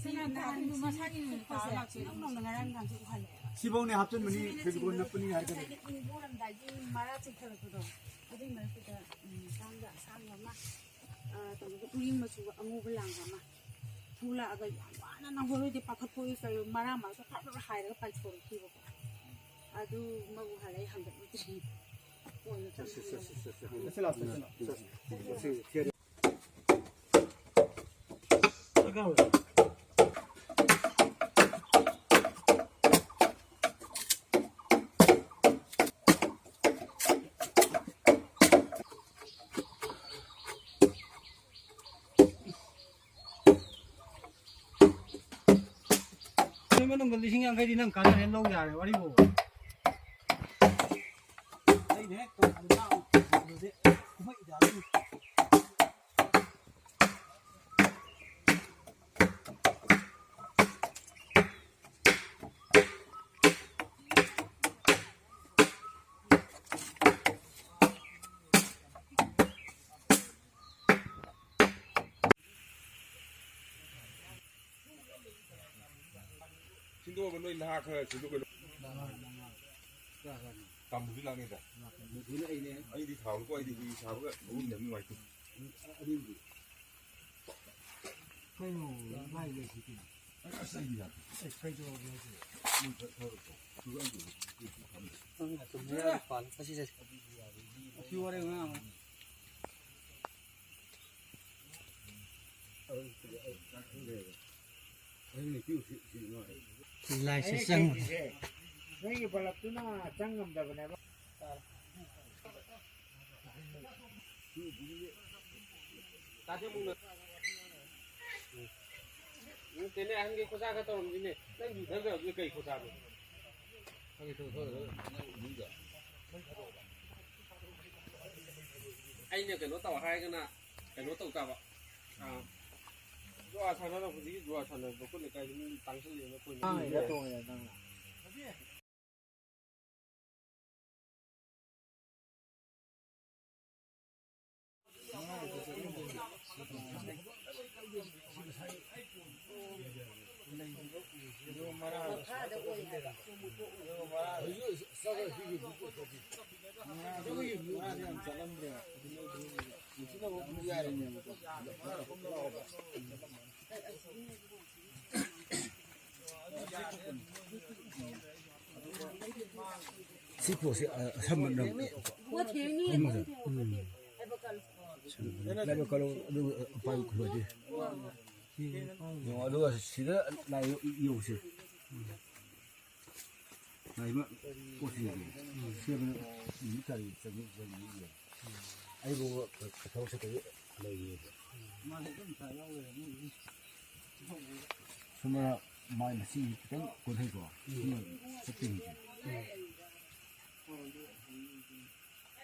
ꯁꯅꯥ ꯅꯍꯥꯟ ꯊꯥꯗꯨ ꯃꯁꯥꯒꯤ ꯊꯣꯛꯄꯁꯦ ꯂꯥꯛꯁꯦ꯫ ꯏꯅꯧ ꯅꯧꯅ ꯉꯔꯥꯡ ꯅꯍꯥꯟꯁꯨ ꯎꯍꯜꯂꯦꯕ꯫ ꯁꯤꯐꯧꯅꯦ ꯍꯥꯞꯆꯤꯟꯕꯅꯤ, ꯁꯤꯅ ꯐꯦꯕꯤꯀꯣꯜ ꯆꯤꯡꯕ ꯅꯞꯄꯅꯤ ꯍꯥꯏꯔꯒꯗꯤ꯫ ꯉꯁꯥꯏꯒꯤ ꯏꯪꯕ ꯍꯧꯔꯝꯗꯥꯏꯒꯤ ꯃꯔꯥ ꯆꯤꯡꯊꯔꯛꯄꯗꯣ, ꯑꯗꯨꯒꯤ ꯃꯔꯛꯇꯨꯗ, ꯎꯝ, ꯀꯥꯡꯗ ꯑꯁꯥꯡꯕ ꯑꯃ, ꯑ, ꯇꯧꯔꯒ ꯎꯔꯤꯡ ꯃꯆꯨ ꯑꯉꯧꯕ ꯂꯥꯡꯕ ꯑꯃ ꯊꯣꯛꯂꯛꯑꯒ ꯌꯥꯝ ꯋꯥꯅ ꯅꯪꯍꯧꯔꯣꯏꯗꯤ ꯄꯥꯈꯠꯄꯣꯏ ꯀꯩ ꯃꯔꯥ ꯃꯔꯛꯇ ꯐꯠ ꯐꯠ ꯍꯥꯏꯔꯒ ꯄꯥꯏꯊꯣꯔꯛꯈꯤꯕꯀꯣ꯫ ꯑꯗꯨ ꯃꯕꯨ ꯍꯥꯏꯔ ꯑꯩ ꯍꯪꯒꯠꯂꯨꯗ꯭ꯔꯦ꯫ ꯀꯣꯟꯅ ꯆꯠꯁꯤ, ꯆꯠꯁꯤ, ꯆꯠꯁꯤ, ꯆꯠꯁꯤ꯫ ꯆꯠꯁꯤ, ꯂꯥꯛꯑꯣ, ꯆꯠꯁꯤ, ꯂꯥꯛꯑꯣ꯫ ꯆꯠꯁꯤ꯫ ꯅꯣꯏ ꯃꯅꯨꯡꯗ ꯂꯤꯁꯤꯡ ꯌꯥꯡꯈꯩꯗꯤ ꯅꯪ ꯀꯥꯟꯅꯔꯦ, ꯂꯧ ꯌꯥꯔꯦ, ꯋꯥꯔꯤꯕꯨ꯫ ꯑꯩꯅ ꯍꯦꯛ ꯇꯧꯕꯗ ꯂꯥꯛꯑꯣ, ꯑꯗꯨꯗꯤ ꯀꯨꯝꯍꯩꯗ ꯑꯗꯨꯝ꯫ ꯁꯤꯟꯗꯣꯛꯑꯒ ꯅꯣꯏ ꯅꯍꯥ ꯈꯔ ꯁꯤꯟꯗꯣꯛ ꯀꯩꯅꯣ꯫ ꯇꯥꯃꯨꯗꯤ ꯂꯥꯛꯅꯤꯗ꯫ ꯑꯩꯗꯤ ꯊꯥꯎꯅꯤꯀꯣ, ꯑꯩꯗꯤ ꯍꯤ ꯁꯥꯕꯒ ꯃꯒꯨꯟ ꯌꯥꯝ ꯅꯨꯡꯉꯥꯏꯇꯦ꯫ ꯀꯩꯅꯣ, ꯃꯥꯏ ꯂꯩꯁꯤꯗꯤ꯫ ꯑꯁ, ꯑꯩꯗꯤ ꯌꯥꯗꯦ꯫ ꯑꯦ, ꯀꯩꯗꯧꯔꯒꯦ ꯍꯥꯏꯁꯦ? ꯃꯣꯏ ꯈꯔ ꯊꯧꯔꯛꯄ꯫ ꯅꯪꯅ ꯆꯨꯝꯃꯦ ꯌꯥꯔꯦ, ꯄꯥꯜꯂꯦ꯫ ꯆꯠꯁꯤ, ꯆꯠꯁꯤ꯫ ꯋꯥꯊꯤ ꯋꯥꯔꯦꯝ ꯉꯥꯡꯉꯅꯨ꯫ ꯂꯥꯏꯁꯦ ꯆꯪꯕꯗ꯫ ꯅꯣꯏꯒꯤ ꯕꯂꯞꯇꯨꯅ ꯆꯪ ꯉꯝꯗꯕꯅꯦꯕ꯫ ꯅꯠꯇꯦꯅꯦ, ꯑꯍꯟꯒꯤ ꯈꯣꯆꯥ ꯈꯔ ꯇꯧꯔꯝꯁꯤꯅꯦ꯫ ꯅꯪ ꯌꯨ ꯊꯛꯇꯕꯗꯨꯗ ꯀꯩ ꯈꯣꯆꯥꯅꯣ? ꯑꯩꯅ ꯀꯩꯅꯣ ꯇꯧ ꯍꯥꯏꯔꯒꯅ ꯀꯩꯅꯣ ꯇꯧ ꯇꯥꯕ꯫ ꯑꯥ, ꯖꯨꯋꯥ ꯁꯥꯟꯅꯔ ꯍꯧꯖꯤꯛꯀꯤ ꯖꯨꯋꯥ ꯁꯥꯟꯅꯕꯗꯣ ꯑꯩꯈꯣꯏ ꯂꯩꯀꯥꯏꯗ ꯃꯤ ꯇꯥꯡꯁꯤꯜꯂꯦꯅ ꯑꯩꯈꯣꯏꯅ꯫ ꯑꯥ, ꯌꯥ ꯇꯣꯡꯉꯦ ꯅꯪꯅ꯫ ꯃꯈꯥꯗ ꯑꯣꯏ ꯍꯥꯏꯕ꯫ ꯁꯤ ꯄꯣꯠꯁꯦ, ꯑ, ꯑꯁꯝꯕ ꯅꯝ-, ꯄꯣꯠ ꯊꯦꯡꯅꯤ꯫ ꯎꯝ꯫ ꯂꯥꯏꯕꯛ ꯀꯜꯂꯣ꯫ ꯂꯥꯏꯕꯛ ꯀꯜꯂꯣ, ꯑꯗꯨꯒ ꯎꯄꯥꯏ ꯈꯨꯂꯣꯗꯤ꯫ ꯌꯦꯡꯉꯣ, ꯑꯗꯨꯒ ꯁꯤꯗ ꯂꯥꯏ ꯌꯦꯡꯉꯨꯁꯦ꯫ ꯂꯥꯏ ꯑꯃ ꯄꯣꯠꯁꯤꯡꯁꯦ ꯁꯦꯝꯕꯗ ꯅꯨꯃꯤꯠ ꯀꯌꯥꯅꯤ ꯆꯪꯉꯤ, ꯆꯪꯉꯤ ꯌꯦꯡꯉꯣ꯫ ꯑꯩꯕꯨ ꯊꯕꯛ ꯆꯠꯇꯕꯤ ꯂꯩꯔꯤꯑꯕ꯫ ꯁꯨꯝꯕ ꯃꯥꯏ ꯃꯁꯤꯡ ꯈꯤꯇꯪ ꯀꯣꯟꯊꯩꯀꯣ꯫ ꯁꯨꯝꯕ ꯆꯠꯇꯣꯏꯅꯤꯁꯦ꯫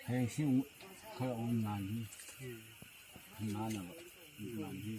ꯍꯌꯦꯡꯁꯤ ꯑꯃꯨꯛ ꯈꯔ ꯑꯃꯨꯛ ꯉꯥꯟꯈꯤ꯫ ꯉꯥꯟꯅꯕ ꯉꯥꯟꯈꯤ꯫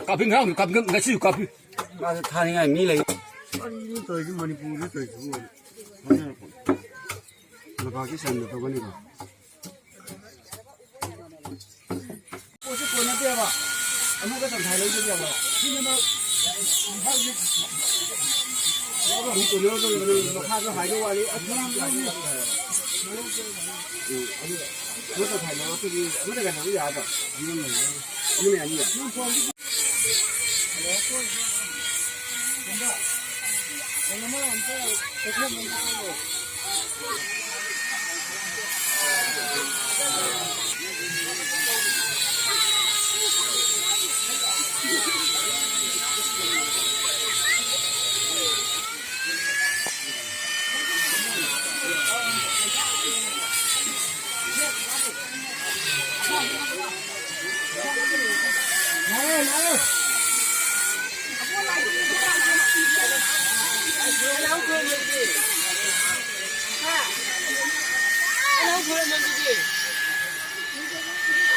ꯀꯥꯞꯄꯤ, ꯉꯔꯥꯡꯁꯨ ꯀꯥꯞꯄꯤ, ꯉꯁꯤꯁꯨ ꯀꯥꯞꯄꯤ꯫ ꯃꯥꯁꯨ ꯊꯥꯅꯤꯡꯉꯥꯏ ꯃꯤ ꯂꯩ꯫ ꯀꯔꯤꯅꯣ ꯇꯧꯔꯤꯁꯤ ꯃꯅꯤꯄꯨꯔꯗ ꯇꯧꯔꯤꯁꯤꯕꯨ? ꯂꯩꯕꯥꯛꯀꯤ ꯁꯦꯟꯗ ꯇꯧꯒꯅꯤꯀꯣ꯫ ꯄꯣꯠꯁꯦ ꯀꯣꯟꯅꯗꯦꯕ꯫ ꯑꯃꯒ ꯇꯪꯈꯥꯏ ꯂꯧꯗꯕ ꯌꯥꯕ꯫ ꯁꯤꯅꯦꯕ ꯏꯝꯐꯥꯜꯒꯤ ꯂꯧꯕ ꯑꯃꯨꯛ ꯀꯣꯟꯅꯗꯕ ꯃꯈꯥꯁꯨ ꯍꯥꯏꯕ ꯋꯥꯅꯤ꯫ ꯑꯁ, ꯃꯌꯥꯝ ꯂꯧꯅꯤ꯫ ꯎꯝ, ꯑꯗꯨ ꯑꯃ ꯇꯪꯈꯥꯏ ꯂꯧꯔꯛꯇꯗꯤ ꯑꯃ ꯇꯪꯈꯥꯏ ꯂꯧꯕ ꯌꯥꯗ꯭ꯔꯣ? ꯑꯃ ꯂꯩꯔꯦ꯫ ꯑꯃꯅ ꯑꯅꯤ꯫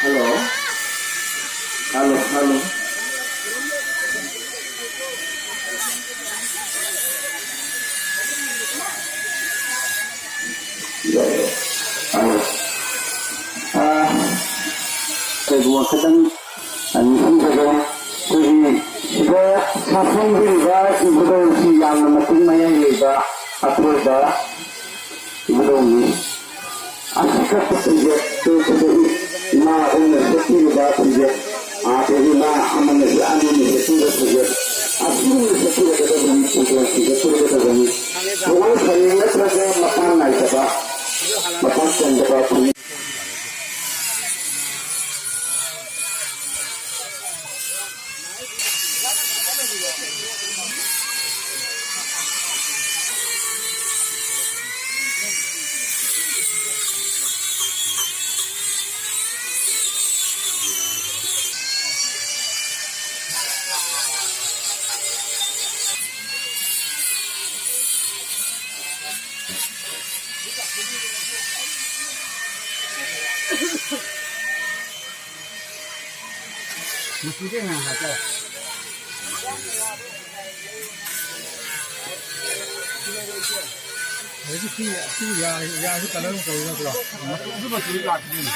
Hello. Hello, hello. Hello. ꯑꯥ, ꯀꯩꯒꯨꯝꯕ ꯈꯤꯇꯪ ꯅꯤꯡꯁꯤꯡꯖꯒꯦ꯫ ꯑꯩꯈꯣꯏꯒꯤ ꯁꯤꯗ ꯁꯥꯐꯝꯕꯤꯔꯤꯕ ꯏꯕꯨꯙꯧꯁꯤ ꯌꯥꯝꯅ ꯃꯇꯤꯛ ꯃꯌꯥꯏ ꯂꯩꯕ ꯑꯊꯣꯏꯕ ꯏꯕꯨꯙꯧꯅꯤ꯫ ꯑꯁꯤꯈꯛꯇ ꯐꯤꯖꯦꯠꯇꯨ ꯐꯖꯏ꯫ ꯏꯃꯥ ꯑꯍꯨꯝꯅ ꯁꯦꯠꯄꯤꯔꯤꯕ ꯐꯤꯖꯦꯠ, ꯑꯗꯒꯤ ꯏꯃꯥ ꯑꯃꯅ ꯑꯅꯤꯅ ꯁꯦꯠꯄꯤꯕ ꯐꯤꯖꯦꯠ, ꯑꯁꯤꯒꯨꯝꯅ ꯁꯦꯠꯄꯤꯔꯒꯗꯕꯅꯤ, ꯐꯤꯖꯦꯠ ꯁꯦꯠꯄꯤꯔꯒꯗꯕꯅꯤ꯫ ꯊꯃꯣꯏ ꯐꯔꯤ ꯅꯠꯇ꯭ꯔꯒ ꯃꯄꯥꯟ ꯅꯥꯏꯗꯕ, ꯃꯄꯥꯟ ꯆꯟꯗꯕ ꯐꯤ꯫ ꯃꯆꯨꯗꯤ ꯉꯥꯡ ꯍꯥꯏꯇꯥꯔꯦ꯫ ꯑꯗꯒꯤ ꯁꯤ, ꯁꯤ ꯌꯥ-, ꯌꯥꯁꯤ colour ꯑꯃ ꯇꯧꯔꯤ ꯅꯠꯇ꯭ꯔꯣ? ꯃꯆꯨ, ꯑꯗꯨ ꯃꯆꯨꯗꯤ ꯂꯥꯛꯇ꯭ꯔꯤꯅꯦ꯫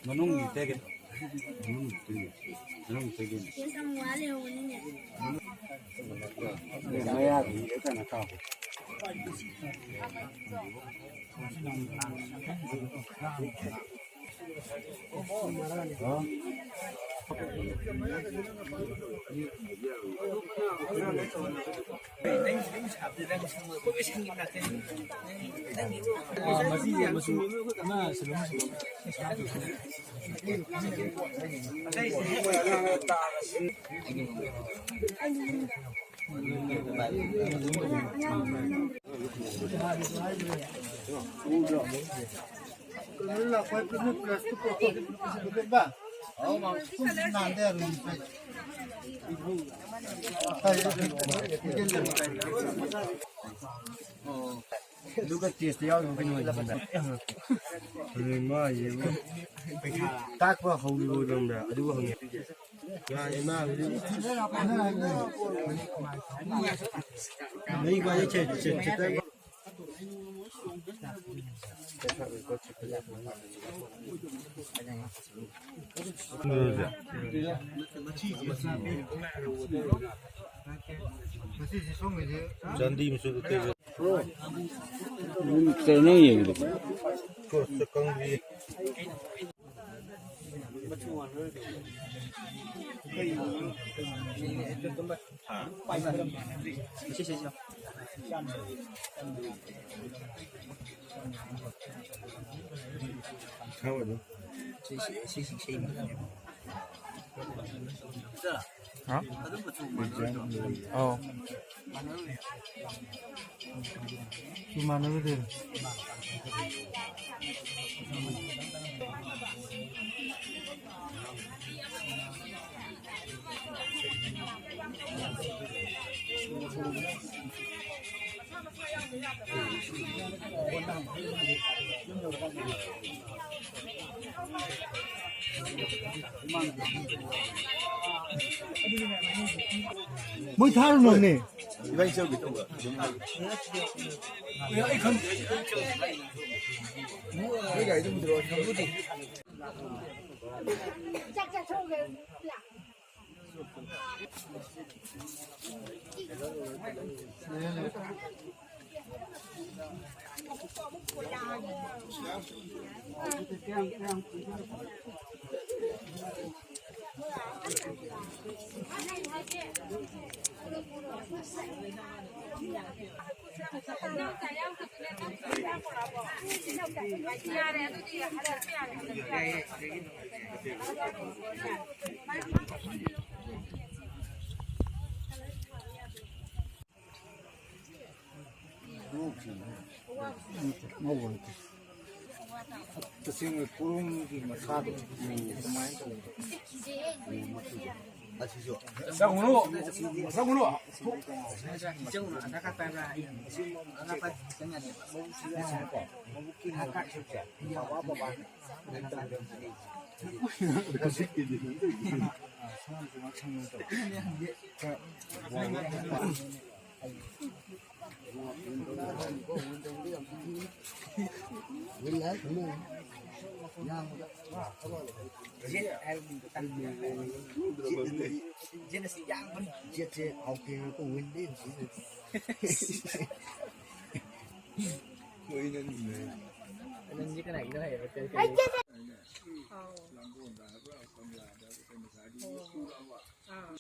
ꯃꯅꯨꯡꯒꯤ ꯇꯦꯛꯀꯦ꯫ ꯃꯅꯨꯡꯒꯤ ꯇꯦꯛꯀꯦ꯫ ꯃꯅꯨꯡꯒꯤ ꯇꯦꯛꯀꯦ꯫ ꯃꯌꯥꯗ ꯀꯩꯅꯣ ꯇꯧ꯫ ꯑꯗꯨꯒ ꯇꯦꯁꯇ ꯌꯥꯎꯔꯤꯕ ꯀꯩꯅꯣ ꯑꯣꯏꯗꯣꯏꯅꯦ꯫ ꯀꯩꯅꯣ ꯃꯥ ꯌꯦꯡꯉꯣ꯫ ꯇꯥꯛꯄ ꯍꯧꯔꯨꯔꯕ꯭ꯔꯥ? ꯑꯗꯨꯒ ꯍꯪꯉꯦ꯫ ꯌꯥꯔꯦ, ꯃꯥ ꯍꯧꯖꯤꯛ ꯃꯔꯤ ꯃꯉꯥ ꯆꯦ-, ꯆꯦ-, ꯆꯦ-, ꯆꯥꯟꯗꯤ ꯃꯆꯨꯗ ꯇꯩꯕ꯫ ꯎꯝ, ꯀꯩꯅꯣ ꯅꯪ ꯌꯦꯡꯉꯤꯗꯨꯕꯣ? ꯀꯣ-, ꯆꯀꯪꯒꯤ꯫ ꯍꯥ? ꯑꯧ꯫ ꯏꯃꯥꯟꯅꯕꯗꯤ꯫ ꯃꯣꯏ ꯊꯥꯔꯨꯅꯣꯅꯦ꯫ ꯏꯕꯥꯅꯤ ꯆꯧꯒꯦ ꯇꯧꯕ꯫ ꯑꯩ ꯈꯪꯗꯦ꯫ ꯅꯣꯏ ꯒꯥꯔꯤꯗ ꯑꯗꯨꯝ ꯊꯤꯜꯂꯛꯑꯣ꯫ ꯇꯁꯦꯡꯅ ꯄꯣꯔꯣꯝꯒꯤ ꯃꯁꯥꯗꯣ ꯀꯃꯥꯏꯅ ꯇꯧꯕꯅꯣ? ꯆꯪꯉꯨꯅꯨ! ꯆꯪꯉꯨꯅꯨ! ꯌꯦꯠꯁꯦ ꯍꯥꯎꯇꯦ ꯀꯣ, ꯋꯤꯟꯗꯤ ꯍꯧꯖꯤꯛ꯫ ꯅꯪꯗꯤ ꯀꯅꯥꯒꯤꯅꯣ ꯍꯥꯏꯔꯤꯕ? ꯀꯔꯤ, ꯀꯔꯤ? ꯑꯥ꯫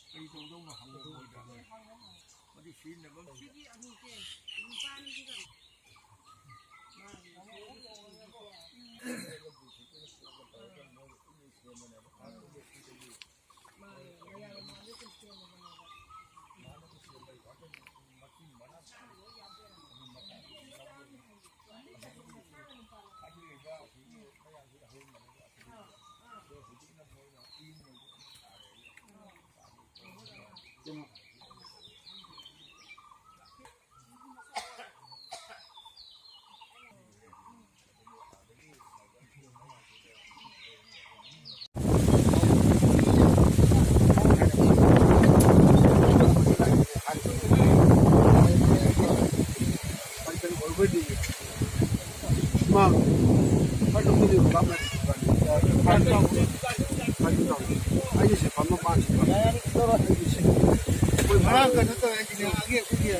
ꯉꯔꯥꯡ ꯀꯩꯅꯣ ꯇꯧꯋꯦ, ꯍꯥꯏꯁꯤꯅꯦ, ꯑꯒꯤ ꯑꯩꯈꯣꯏꯒꯤ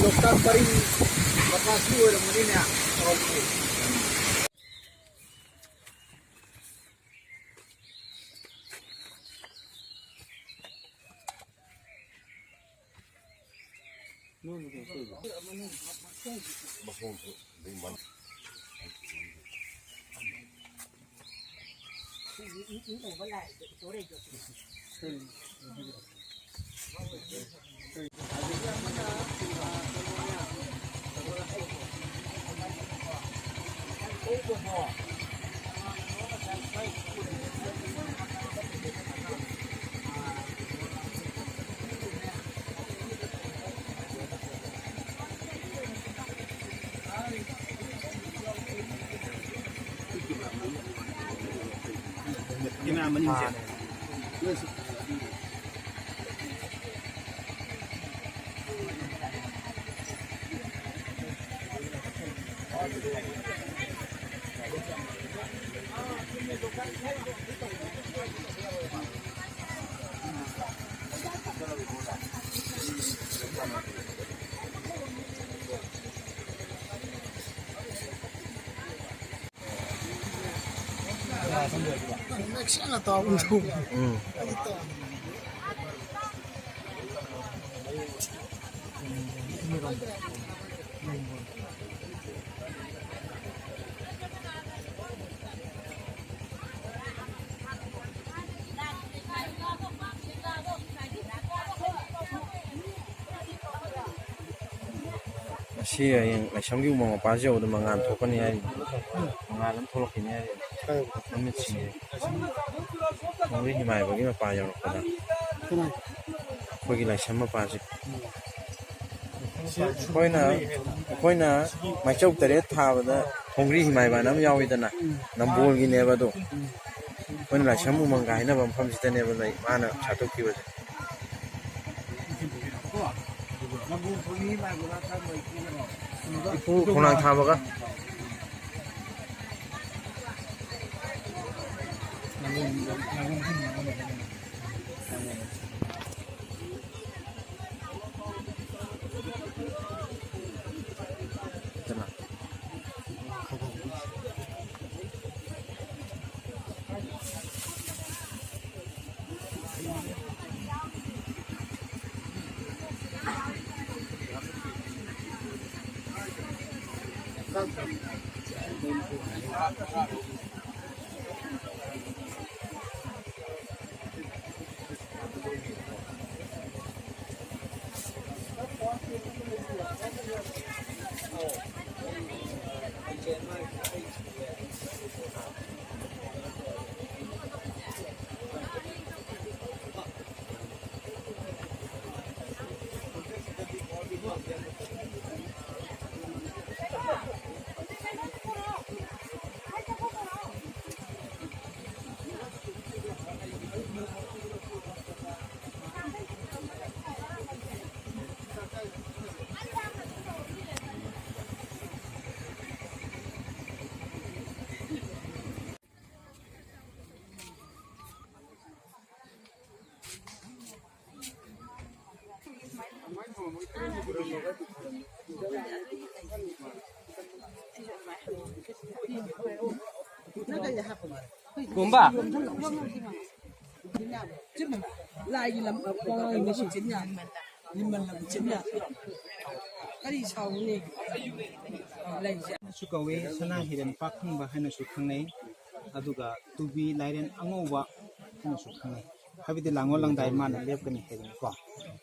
ꯂꯣꯛꯇꯥꯛ ꯄꯔꯤꯡ ꯃꯄꯥꯁꯤ ꯑꯣꯏꯔꯝꯒꯅꯤꯅꯦ꯫ ꯎꯝ꯫ ꯁꯤ ꯍꯌꯦꯡ ꯂꯥꯏꯁ꯭ꯔꯝꯒꯤ ꯎꯃꯪ ꯃꯄꯥꯁꯤ ꯌꯧꯕꯗ ꯃꯉꯥꯜ ꯊꯣꯛꯀꯅꯤ ꯍꯥꯏꯔꯤ꯫ ꯃꯉꯥꯜ ꯑꯃ ꯊꯣꯛꯂꯛꯈꯤꯅꯤ ꯍꯥꯏꯔꯤ꯫ ꯃꯃꯤꯠꯁꯤꯡꯁꯦ꯫ ꯈꯣꯡꯒ꯭ꯔꯤ ꯍꯤꯃꯥꯏꯕꯒꯤ ꯃꯄꯥ ꯌꯧꯔꯛꯄꯗ꯫ ꯑꯩꯈꯣꯏꯒꯤ ꯂꯥꯏꯁ꯭ꯔꯝ ꯃꯄꯥꯁꯦ꯫ ꯑꯩꯈꯣꯏꯅ, ꯑꯩꯈꯣꯏꯅ ꯃꯥꯏꯆꯧ ꯇꯔꯦꯠ ꯊꯥꯕꯗ ꯈꯣꯡꯒ꯭ꯔꯤ ꯍꯤꯃꯥꯏꯕꯅ ꯑꯃ ꯌꯥꯎꯋꯤꯗꯅ, ꯅꯝꯕꯣꯜꯒꯤꯅꯦꯕ ꯑꯗꯣ꯫ ꯑꯩꯈꯣꯏꯅ ꯂꯥꯏꯁ꯭ꯔꯝ ꯎꯃꯪꯒ ꯍꯥꯏꯅꯕ ꯃꯐꯝꯁꯤꯗꯅꯦꯕ ꯂꯩ, ꯃꯥꯅ ꯁꯥꯠꯇꯣꯛꯈꯤꯕꯁꯦ꯫ ꯏꯄꯨ ꯈꯣꯡꯅꯥꯡ ꯊꯥꯕꯒ꯫ ꯒꯨꯝꯕ꯫ ꯂꯥꯏꯒꯤ ꯂꯝ, ꯀꯔꯤ ꯁꯥꯎꯅꯤ? ꯂꯩꯁꯦ꯫ ꯁꯨ ꯀꯧꯏ, ꯁꯅꯥ ꯍꯤꯔꯦꯟ ꯄꯥꯛ ꯐꯪꯕ ꯍꯥꯏꯅꯁꯨ ꯈꯪꯅꯩ꯫ ꯑꯗꯨꯒ ꯇꯨꯕꯤ ꯂꯥꯏꯔꯦꯟ ꯑꯉꯧꯕ ꯍꯥꯏꯅꯁꯨ ꯈꯪꯅꯩ꯫ ꯍꯥꯏꯕꯗꯤ ꯂꯥꯡꯒꯣꯜ ꯂꯥꯡꯗꯥꯏ ꯃꯥꯅ ꯂꯦꯞꯀꯅꯤ ꯍꯥꯏꯕꯅꯤꯀꯣ꯫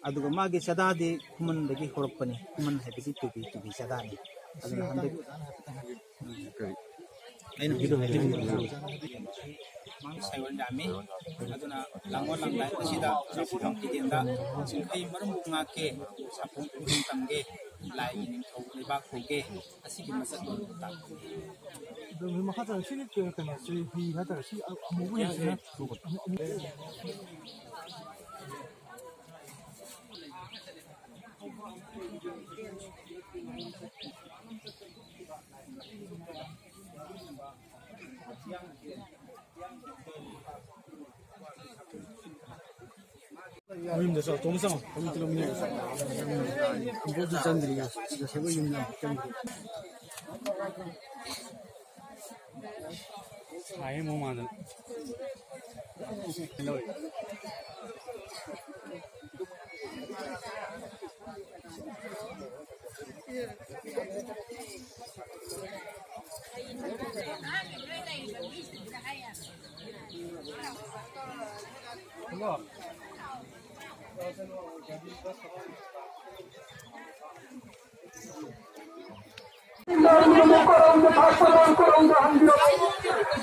ꯑꯗꯨꯒ ꯃꯥꯒꯤ ꯆꯥꯗꯥꯗꯤ ꯈꯨꯃꯟꯗꯒꯤ ꯍꯧꯔꯛꯄꯅꯤ, ꯈꯨꯃꯟ ꯍꯥꯏꯕꯗꯤ ꯇꯨꯕꯤ, ꯇꯨꯕꯤ ꯆꯥꯗꯥꯅꯤ꯫ ꯑꯗꯨꯅ ꯍꯟꯗꯛ ꯑꯩꯅ ꯍꯧꯖꯤꯛ ꯍꯥꯏꯖꯈꯤꯕꯗꯣ ꯃꯥꯡ ꯁꯥꯏꯑꯣꯟ ꯌꯥꯝꯃꯤ꯫ ꯑꯗꯨꯅ ꯂꯥꯡꯒꯣꯜ ꯂꯥꯡꯗꯥꯏ ꯑꯁꯤꯗ ꯆꯥꯎꯈꯠꯐꯝ ꯀꯤꯗꯦꯟꯗ ꯆꯤꯡꯈꯩ ꯃꯔꯨꯝꯕꯨ ꯉꯥꯛꯀꯦ, ꯁꯥꯐꯣꯡ ꯈꯨꯗꯤꯡ ꯇꯝꯒꯦ, ꯂꯥꯏꯒꯤ ꯅꯤꯡꯊꯧ ꯂꯩꯕꯥꯛ ꯄꯨꯒꯦ, ꯑꯁꯤꯒꯤ ꯃꯁꯛ ꯂꯣꯟꯕ ꯇꯥꯛꯄꯅꯤ꯫ ꯑꯗꯣ ꯃꯈꯥ ꯇꯥꯅ ꯁꯤꯒꯤ ꯀꯩꯅꯣꯁꯤ ꯍꯤ ꯍꯥꯏꯇꯥꯔꯦ, ꯁꯤ ꯑꯃꯨꯕ ꯍꯤꯁꯤꯅ ꯑꯃꯨꯛ ꯃꯌꯨꯝꯗ ꯆꯠꯂꯣ, ꯇꯣꯝꯕ ꯆꯪꯉꯣ꯫ ꯍꯧꯖꯤꯛꯇꯤ ꯂꯧꯃꯤꯟꯅꯔꯁꯤ꯫ ꯏꯝꯐꯥꯜꯗ ꯆꯪꯗ꯭ꯔꯤ, ꯉꯁꯤ ꯉꯁꯤ ꯑꯩꯈꯣꯏ ꯌꯨꯝꯗ ꯑꯃꯨꯛ ꯆꯪꯗ꯭ꯔꯤ꯫ ꯁꯥꯏꯌꯦ ꯃꯃꯥꯡꯗ꯫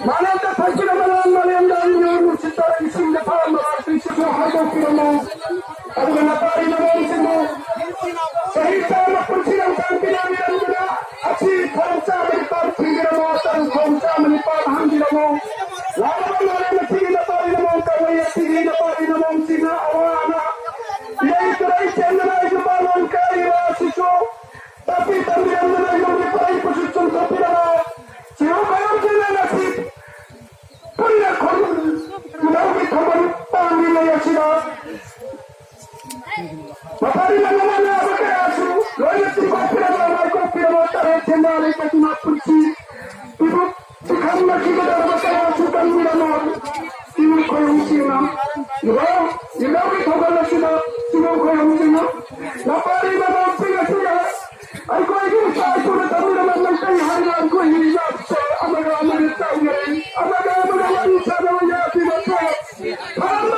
ꯃꯥꯂꯦꯝꯗ ꯐꯪꯈꯤꯕ ꯃꯅꯥ ꯃꯥꯂꯦꯝꯗ ꯍꯟꯕꯤꯌꯨ, ꯅꯨꯡꯁꯤꯠꯇ ꯏꯁꯤꯡꯗ ꯊꯥꯔꯝꯕ ꯂꯥꯛꯄꯤꯁꯤꯡꯕꯨ ꯍꯥꯏꯗꯣꯛꯄꯤꯔꯝꯃꯨ꯫ ꯑꯗꯨꯒ ꯅꯄꯥꯔꯤ ꯅꯃꯣꯝꯁꯤꯡꯕꯨ ꯆꯍꯤ ꯆꯥꯝꯃ ꯄꯨꯟꯁꯤ ꯂꯝꯁꯥꯡ ꯄꯤꯅꯕꯤꯔꯝꯗꯨꯅ ꯑꯁꯤ ꯊꯧꯔꯝ ꯆꯥꯝꯃ ꯅꯤꯄꯥꯟ ꯊꯤꯡꯕꯤꯔꯝꯃꯨ, ꯇꯔꯨ ꯊꯧꯔꯝ ꯆꯥꯝꯃ ꯅꯤꯄꯥꯟ ꯍꯥꯡꯕꯤꯔꯝꯃꯨ꯫ ꯂꯥꯛꯂꯕ ꯃꯥꯂꯦꯝ ꯑꯁꯤꯒꯤ ꯅꯄꯥꯔꯤ ꯅꯃꯣꯝ ꯀꯪꯂꯩ ꯑꯁꯤꯒꯤ ꯅꯄꯥꯔꯤ ꯅꯃꯣꯝꯁꯤꯡꯅ ꯑꯋꯥ ꯑꯅꯥ ꯏꯔꯩ ꯇꯨꯔꯩ ꯆꯦꯟꯗꯨꯅ ꯌꯨꯝꯕꯥꯜ ꯀꯥꯏꯔꯤꯕ ꯑꯁꯤꯁꯨ ꯇꯥꯛꯄꯤ ꯇꯝꯕꯤꯔꯝꯗꯨꯅ ꯌꯨꯝꯒꯤ ꯄꯔꯩ ꯄꯨꯁꯨ ꯆꯨꯝꯊꯣꯛꯄꯤꯔꯕ ꯆꯤꯔꯨ ꯃꯌꯥꯝꯁꯤꯡꯅ ꯉꯁꯤ ꯄꯨꯟꯅ ꯈꯨꯔꯨꯝ ꯏꯙꯧꯒꯤ ꯊꯧꯒꯜ ꯄꯥꯡꯂꯤꯉꯩ ꯑꯁꯤꯗ ꯃꯄꯥꯔꯤ ꯂꯝꯗꯝ ꯑꯅꯥꯕ ꯀꯌꯥꯁꯨ ꯂꯣꯏꯅ ꯆꯤꯡꯈꯠꯄꯤꯔꯕ ꯉꯥꯏꯊꯣꯛꯄꯤꯔꯕ ꯇꯔꯦꯠ ꯁꯦꯟꯗꯥ ꯂꯩꯇꯗꯨꯅ ꯄꯨꯟꯁꯤ ꯄꯤꯕ ꯄꯤꯈꯝꯅꯈꯤꯒꯗꯧꯔꯕ ꯀꯌꯥꯁꯨ ꯀꯟꯕꯤꯔꯝꯃꯣ꯫ ꯆꯤꯔꯨ ꯈꯣꯏꯔꯨꯝꯁꯤꯡꯅ ꯏꯙꯧ ꯏꯙꯧꯒꯤ ꯊꯧꯒꯜ ꯑꯁꯤꯗ ꯆꯤꯔꯨ ꯈꯣꯏꯔꯨꯝꯁꯤꯡꯅ ꯃꯄꯥꯔꯤ ꯃꯃꯥꯁꯤꯡ ꯑꯁꯤꯅ ꯑꯩꯈꯣꯏꯒꯤ ꯏꯄꯥ ꯏꯄꯨꯅ ꯊꯝꯕꯤꯔꯝꯕ ꯃꯩꯇꯩ ꯍꯥꯏꯅ ꯑꯩꯈꯣꯏꯒꯤ ꯏꯖꯥꯠꯁꯦ ꯑꯃꯒ ꯑꯃꯒ ꯆꯥꯎꯅꯔꯦ, ꯑꯃꯒ ꯑꯃꯒ ꯋꯥꯔꯤ ꯁꯥꯟꯅꯕ ꯌꯥꯈꯤꯕꯁꯦ ꯐꯔꯝꯕ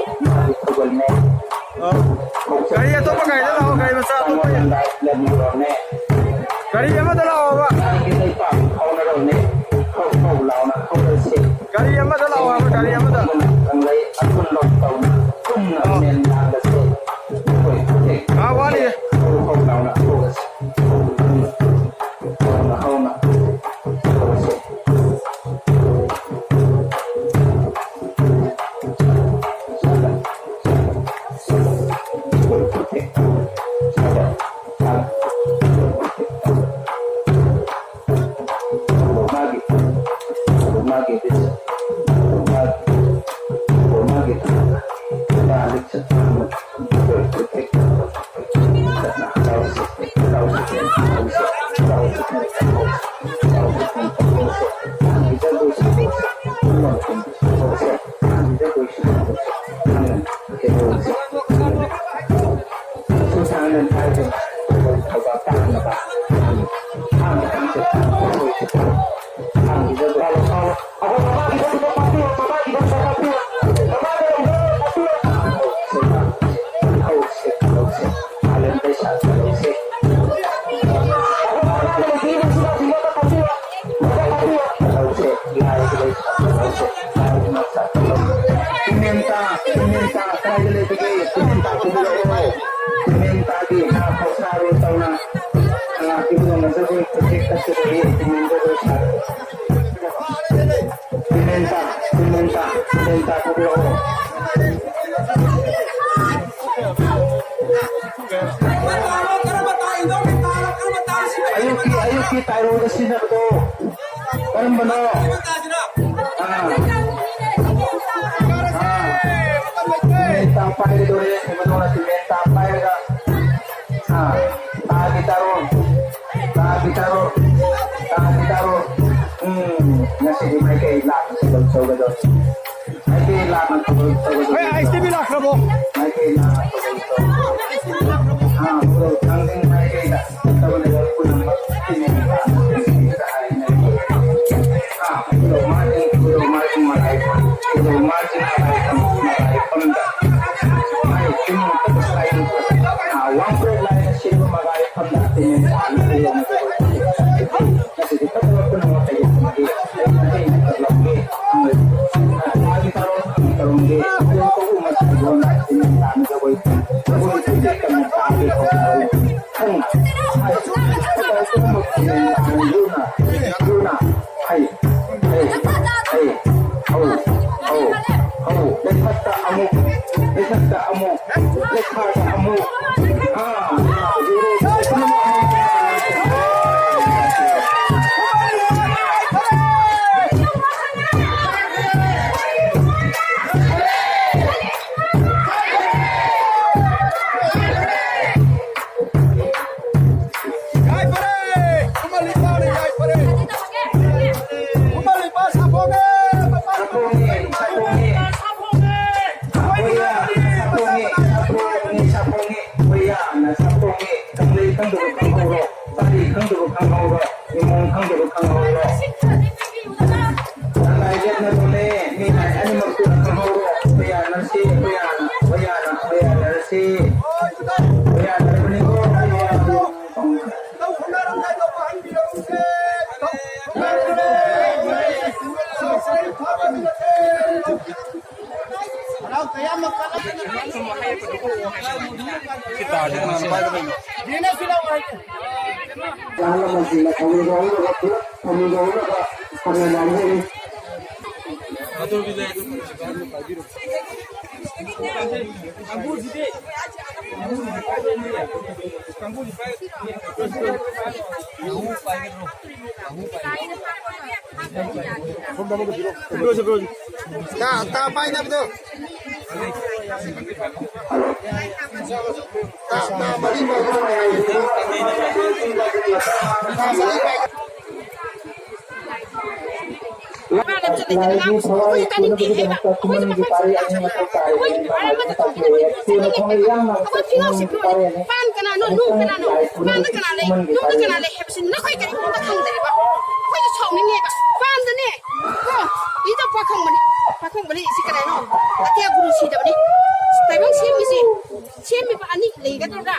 ꯃꯥꯒꯤ ꯊꯧꯒꯜꯅꯦ꯫ ꯑ, ꯒꯥꯔꯤ ꯑꯇꯣꯞꯄ ꯒꯥꯔꯤꯗ ꯂꯥꯛꯑꯣ, ꯒꯥꯔꯤ ꯃꯆꯥ ꯑꯇꯣꯞꯄ꯫ ꯒꯥꯔꯤ ꯑꯃꯗ ꯂꯥꯛꯑꯣꯕ꯫ ꯒꯥꯔꯤ ꯑꯃꯗ ꯂꯥꯛꯑꯣ ꯍꯥꯏꯕ, ꯒꯥꯔꯤ ꯑꯃꯗ꯫ ꯑ꯫ ꯑꯥ, ꯋꯥꯠꯂꯤꯌꯦ꯫ ꯏꯃꯦꯟꯇ, ꯏꯃꯦꯟꯇ, ꯀꯗꯥꯏꯗ ꯂꯩꯕꯒꯦ? ꯏꯃꯦꯟꯇ ꯄꯨꯕꯤꯔꯛꯑꯣ꯫ ꯏꯃꯦꯟꯇꯒꯤ ꯉꯥ ꯈꯧꯁꯥꯔꯣ ꯇꯧꯅ, ꯉꯥ ꯏꯕꯨꯡꯉꯣꯅ ꯖꯒꯣꯏ ꯈꯨꯠꯊꯦꯛ ꯀꯠꯀꯗꯧꯔꯤ꯫ ꯏꯃꯦꯟ ꯖꯒꯣꯏ ꯁꯥꯔꯣ꯫ ꯏꯃꯦꯟꯇ, ꯏꯃꯦꯟꯇ, ꯏꯃꯦꯟꯇ ꯄꯨꯕꯤꯔꯛꯑꯣ꯫ ꯑꯌꯨꯛꯀꯤ, ꯑꯌꯨꯛꯀꯤ ꯇꯥꯏꯔꯣꯗ ꯁꯤꯖꯤꯟꯅꯕꯗꯣ ꯀꯔꯝꯕꯅꯣ? ꯑꯥ꯫ ꯑꯥ꯫ ꯇꯤꯃꯦꯟ ꯇꯥ ꯄꯥꯏꯒꯗꯧꯔꯦ, ꯀꯩꯅꯣ ꯇꯧꯔ ꯇꯤꯃꯦꯟ ꯇꯥ ꯄꯥꯏꯔꯒ, ꯑꯥ, ꯇꯥꯒꯤ ꯇꯥꯔꯣ, ꯇꯥꯒꯤ ꯇꯥꯔꯣ, ꯇꯥꯒꯤ ꯇꯥꯔꯣ꯫ ꯎꯝ, ꯉꯁꯤꯗꯤ ꯃꯥꯏꯀꯩ ꯂꯥꯛꯅ ꯁꯤꯗ ꯇꯧꯒꯗꯧꯔꯦ꯫ ꯃꯥꯏꯀꯩ ꯂꯥꯛꯅ ꯇꯧꯒꯗꯧꯔꯦ꯫ ꯍꯣꯏ, ꯑꯥꯏꯁ ꯇꯤ ꯚꯤ ꯂꯥꯛꯈ꯭ꯔꯕꯣ? ꯃꯥꯏꯀꯩ ꯂꯥꯛꯅ ꯇꯧꯒꯗꯧꯔꯦ꯫ ꯑꯥ, ꯊꯥꯡꯖꯤꯡ ꯃꯥꯏꯀꯩꯗ꯫ ꯂꯩꯊꯛꯇ ꯑꯃꯨꯛ, ꯂꯩꯊꯛꯇ ꯑꯃꯨꯛ, ꯂꯩꯊꯛꯇ ꯑꯃꯨꯛ꯫ ꯑꯥ, ꯈꯪꯗꯕ ꯈꯪꯍꯧꯔꯣ, ꯏꯃꯣꯝ ꯈꯪꯗꯕ ꯈꯪꯍꯧꯔꯣ꯫ ꯂꯥꯏꯖꯠꯅ ꯂꯣꯜꯂꯦ, ꯃꯤ ꯂꯥꯏ ꯑꯅꯤꯃꯛꯇꯨꯅ ꯈꯪꯍꯧꯔꯣ꯫ ꯍꯣꯌꯥꯅꯔꯁꯤ, ꯍꯣꯌꯥꯅ, ꯍꯣꯌꯥꯅ, ꯍꯣꯌꯥꯅꯔꯁꯤ꯫ ꯍꯣꯌꯥꯅꯔꯕꯅꯤꯀꯣ, ꯍꯣꯌꯥꯅ꯫ ꯇꯥ, ꯇꯥ ꯄꯥꯏꯅꯕꯗꯣ꯫ ꯇꯥ, ꯇꯥ ꯃꯔꯤ ꯃꯔꯤ꯫ ꯇꯥ ꯃꯔꯤ ꯄꯥꯏ꯫ ꯃꯥꯅ ꯆꯠꯂꯤꯗꯅ ꯉꯥꯡꯕꯁꯤꯡꯗꯣ ꯑꯩꯈꯣꯏꯗꯤ ꯇꯥꯅꯤꯡꯗꯦ ꯍꯥꯏꯕ꯫ ꯑꯩꯈꯣꯏꯁꯨ ꯃꯐꯝꯁꯤꯗ ꯂꯥꯛꯑꯒ ꯑꯩꯈꯣꯏꯒꯤ ꯄꯥꯔꯠ ꯑꯃꯗ ꯇꯧꯒꯦ ꯇꯧꯕꯅꯤ꯫ ꯆꯠꯅꯤꯡꯉꯦ ꯍꯥꯏꯕ꯫ ꯑꯩꯈꯣꯏ ꯐꯤꯔꯣꯜꯁꯦ ꯐꯤꯔꯣꯜ꯫ ꯄꯥꯟ ꯀꯅꯥꯅꯣ? ꯅꯨꯡ ꯀꯅꯥꯅꯣ? ꯄꯥꯟꯗ ꯀꯅꯥ ꯂꯩ? ꯅꯨꯡꯗ ꯀꯅꯥ ꯂꯩ ꯍꯥꯏꯕꯁꯤ ꯅꯈꯣꯏ ꯀꯔꯤꯒꯨꯝꯕ ꯈꯪꯗꯔꯤꯕ? ꯑꯩꯈꯣꯏꯁꯨ ꯁꯥꯎꯅꯤꯡꯉꯦꯕ꯫ ꯄꯥꯟꯗꯅꯦ꯫ ꯀꯣ? ꯏꯗꯣ ꯄꯥꯈꯪꯕꯅꯤ꯫ ꯄꯥꯈꯪꯕꯅꯤ ꯁꯤ ꯀꯅꯥꯅꯣ? ꯑꯇꯤꯌꯥ ꯒꯨꯔꯨ ꯁꯤꯗꯕꯅꯤ꯫ ꯇꯥꯏꯕꯪ ꯁꯦꯝꯃꯤꯁꯤ꯫ ꯁꯦꯝꯃꯤꯕ ꯑꯅꯤ ꯂꯩꯒꯗ꯭ꯔꯥ?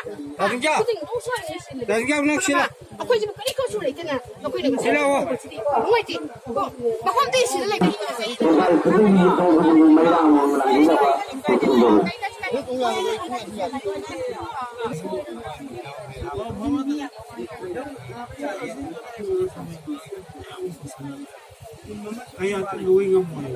ꯈꯨꯗꯤꯡ ꯂꯧ ꯁ꯭ꯋꯥꯏ ꯁꯤꯜꯂꯤ꯫ ꯑꯩꯈꯣꯏꯁꯤꯕꯨ ꯀꯔꯤ ꯀꯧꯁꯨ ꯂꯩꯇꯅ ꯑꯩꯈꯣꯏꯅ ꯉꯁꯤ ꯁꯤꯜꯂꯛꯑꯣ꯫ ꯅꯨꯡꯉꯥꯏꯇꯦ꯫ ꯀꯣ? ꯃꯐꯝꯗꯤ ꯁꯤꯗ ꯂꯩꯕ ꯑꯩ ꯑꯗꯨ ꯂꯣꯏ ꯉꯝꯃꯣꯏ꯫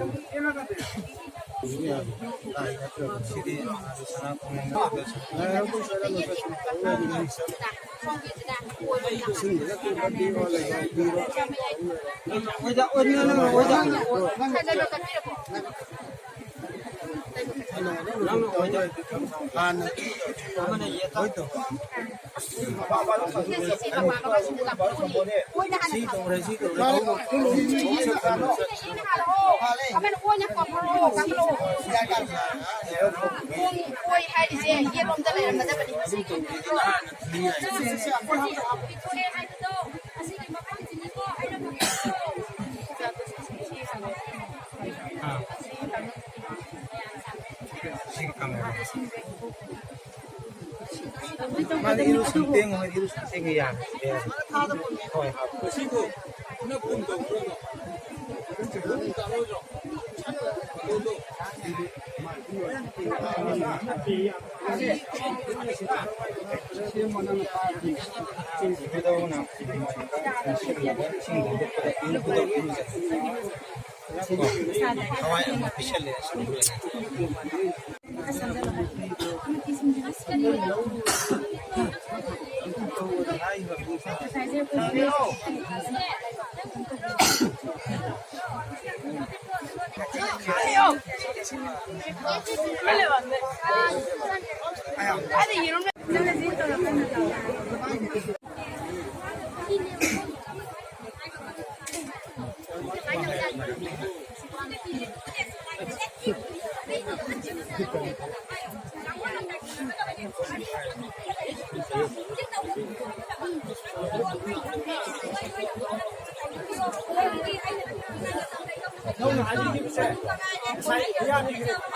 ꯍꯥꯟꯅ ꯑꯣꯏ ꯍꯥꯏꯔꯤꯁꯦ ꯌꯦꯠꯂꯣꯝꯗ ꯂꯩꯔꯝꯒꯗꯕꯅꯤ꯫ ꯃꯥꯗꯤ ꯏꯔꯨ ꯁꯨꯝ ꯇꯦꯡꯉꯨ, ꯏꯔꯨ ꯁꯨꯝ ꯇꯦꯡꯉꯨ ꯌꯥꯅꯤ꯫ ꯍꯣꯏ, ꯍꯣꯏ꯫ ꯍꯋꯥꯏ ꯑꯃ ꯄꯤꯁꯜꯂꯦ꯫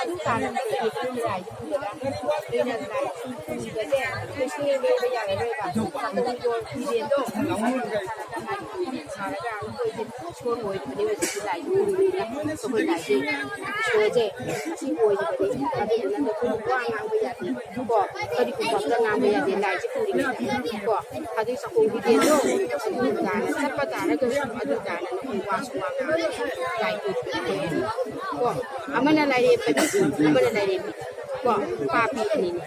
ꯑꯗꯨ ꯇꯥꯔꯒꯗꯤ ꯑꯩꯈꯣꯏꯅ ꯂꯥꯏ ꯄꯨꯔꯒ ꯑꯩꯈꯣꯏꯅ ꯂꯥꯏ ꯄꯨꯕꯁꯦ ꯀꯩꯁꯨ ꯂꯦꯡꯕ ꯌꯥꯔꯔꯣꯏꯕ꯫ ꯆꯥꯛꯈꯨꯝꯗꯣ ꯐꯤꯔꯦꯟꯗꯣ ꯁꯥꯔꯒ ꯑꯩꯈꯣꯏꯁꯦ ꯏꯁꯣꯔ ꯑꯣꯏꯔꯤꯕꯅꯤ ꯍꯧꯖꯤꯛꯇꯤ ꯂꯥꯏ ꯄꯨꯔꯤꯕꯅꯤꯅ ꯑꯩꯈꯣꯏ ꯂꯥꯏꯁꯦ ꯏꯁꯣꯔꯁꯦ ꯑꯁꯤ ꯑꯣꯏꯔꯤꯕꯅꯤ꯫ ꯑꯗꯨꯗꯨꯅ ꯑꯩꯈꯣꯏꯅ ꯋꯥ ꯉꯥꯡꯕ ꯌꯥꯗꯦ ꯀꯣ, ꯀꯔꯤꯒꯨꯝꯕ ꯑꯝꯇ ꯉꯥꯡꯕ ꯌꯥꯗꯦ ꯂꯥꯏꯁꯦ ꯄꯨꯔꯤꯕꯅꯤꯅ ꯀꯣ꯫ ꯑꯗꯨꯒꯤ ꯆꯥꯛꯈꯨꯝ ꯐꯤꯔꯦꯟꯗꯣ ꯑꯗꯨ ꯇꯥꯅ ꯆꯠꯄ ꯇꯥꯔꯒꯁꯨ ꯑꯗꯨ ꯇꯥꯅ ꯅꯈꯣꯏ ꯋꯥꯁꯨ ꯉꯥꯡꯉꯛꯑꯔꯣꯏ꯫ ꯂꯥꯏ ꯄꯨꯔꯤꯕꯅꯤ ꯀꯣ꯫ ꯑꯃꯅ ꯂꯥꯏꯔꯦꯝꯕꯅꯤ, ꯑꯃꯅ ꯂꯥꯏꯔꯦꯝꯕꯤ ꯀꯣ꯫ ꯄꯥꯄꯤ ꯑꯅꯤꯅꯤ꯫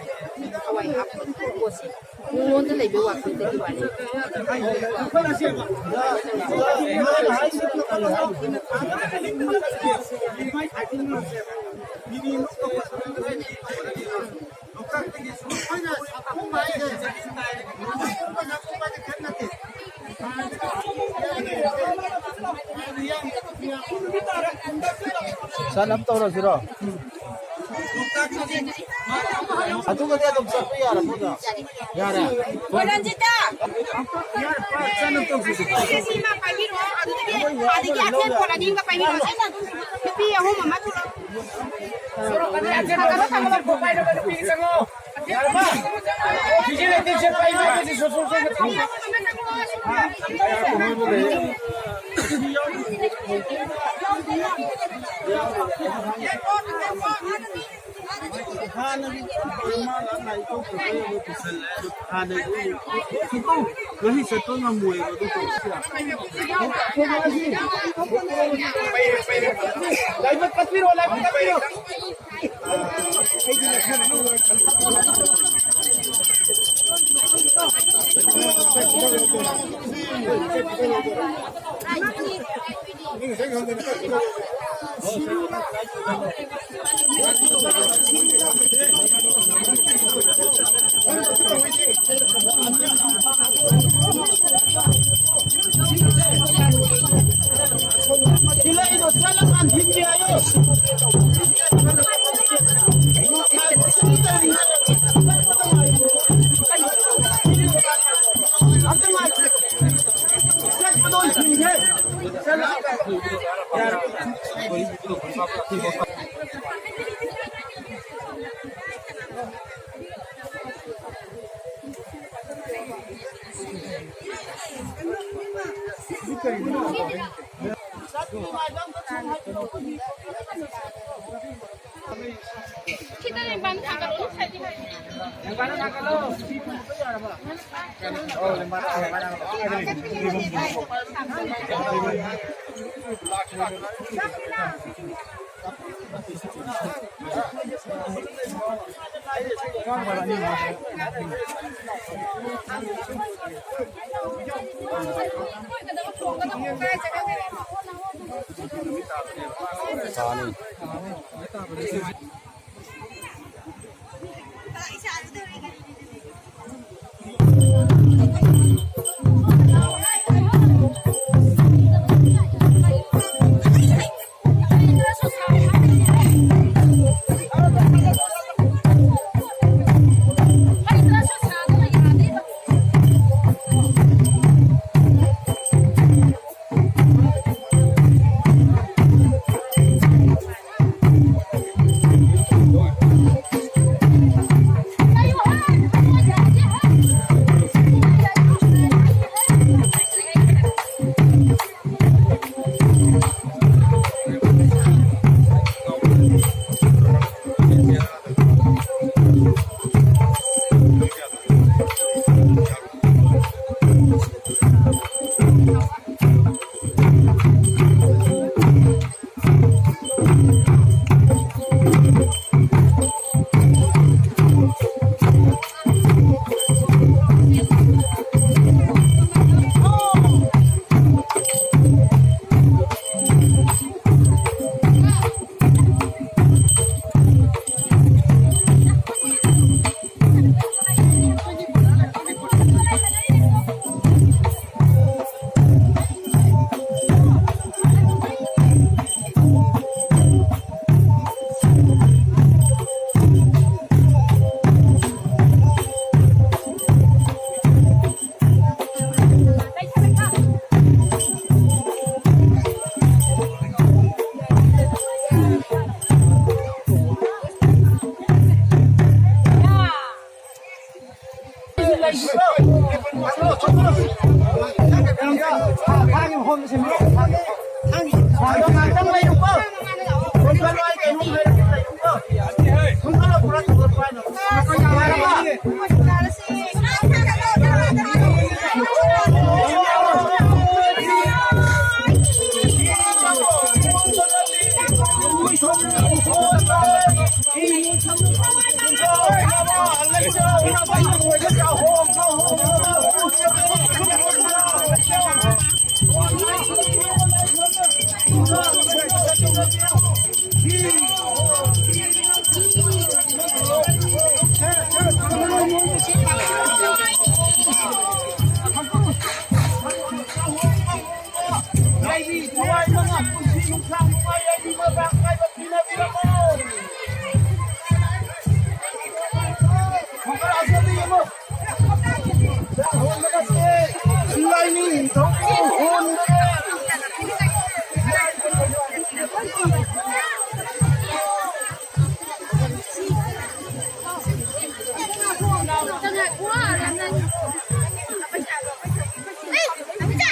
ꯊꯋꯥꯏ ꯍꯥꯞꯄ ꯄꯣꯠꯁꯦ꯫ ꯅꯉꯣꯟꯗ ꯂꯩꯕ ꯋꯥꯈꯜꯗꯒꯤ ꯋꯥꯔꯤ꯫ ꯆꯠꯅꯕ ꯇꯧꯔꯁꯤꯔꯣ? ꯑꯗꯨꯒꯗꯤ ꯑꯗꯨꯝ ꯆꯠꯄ ꯌꯥꯔꯕꯣ? ꯌꯥꯔꯦ꯫ ꯍꯣꯏ, ꯔꯟꯖꯤꯇꯥ! ꯁꯤꯃ ꯄꯥꯏꯕꯤꯔꯣ, ꯑꯗꯨꯗꯒꯤ, ꯑꯗꯒꯤ ꯑꯊꯦꯟ ꯄꯣꯠ ꯑꯅꯤ ꯑꯃꯒ ꯄꯥꯏꯕꯤꯔꯣ꯫ ꯅꯨꯄꯤ ꯑꯍꯨꯝ ꯑꯃ ꯊꯣꯛꯂꯛꯑꯣ꯫ ꯍꯥꯟꯅꯒꯤ ꯃꯥꯅ ꯂꯥꯏꯔꯤꯛ ꯇꯧꯕꯗꯣ ꯑꯃꯨꯛ ꯄꯨꯁꯜꯂꯦ꯫ ꯍꯥꯟꯅꯒꯤ ꯉꯁꯤ ꯆꯠꯄ ꯉꯝꯃꯣꯏꯕ ꯑꯗꯨ ꯇꯧꯕꯁꯨ ꯌꯥꯝ꯫ ꯂꯥꯏꯕꯛ ꯀꯠꯄꯤꯔꯣ, ꯂꯥꯏꯕꯛ ꯀꯠꯄꯤꯔꯣ꯫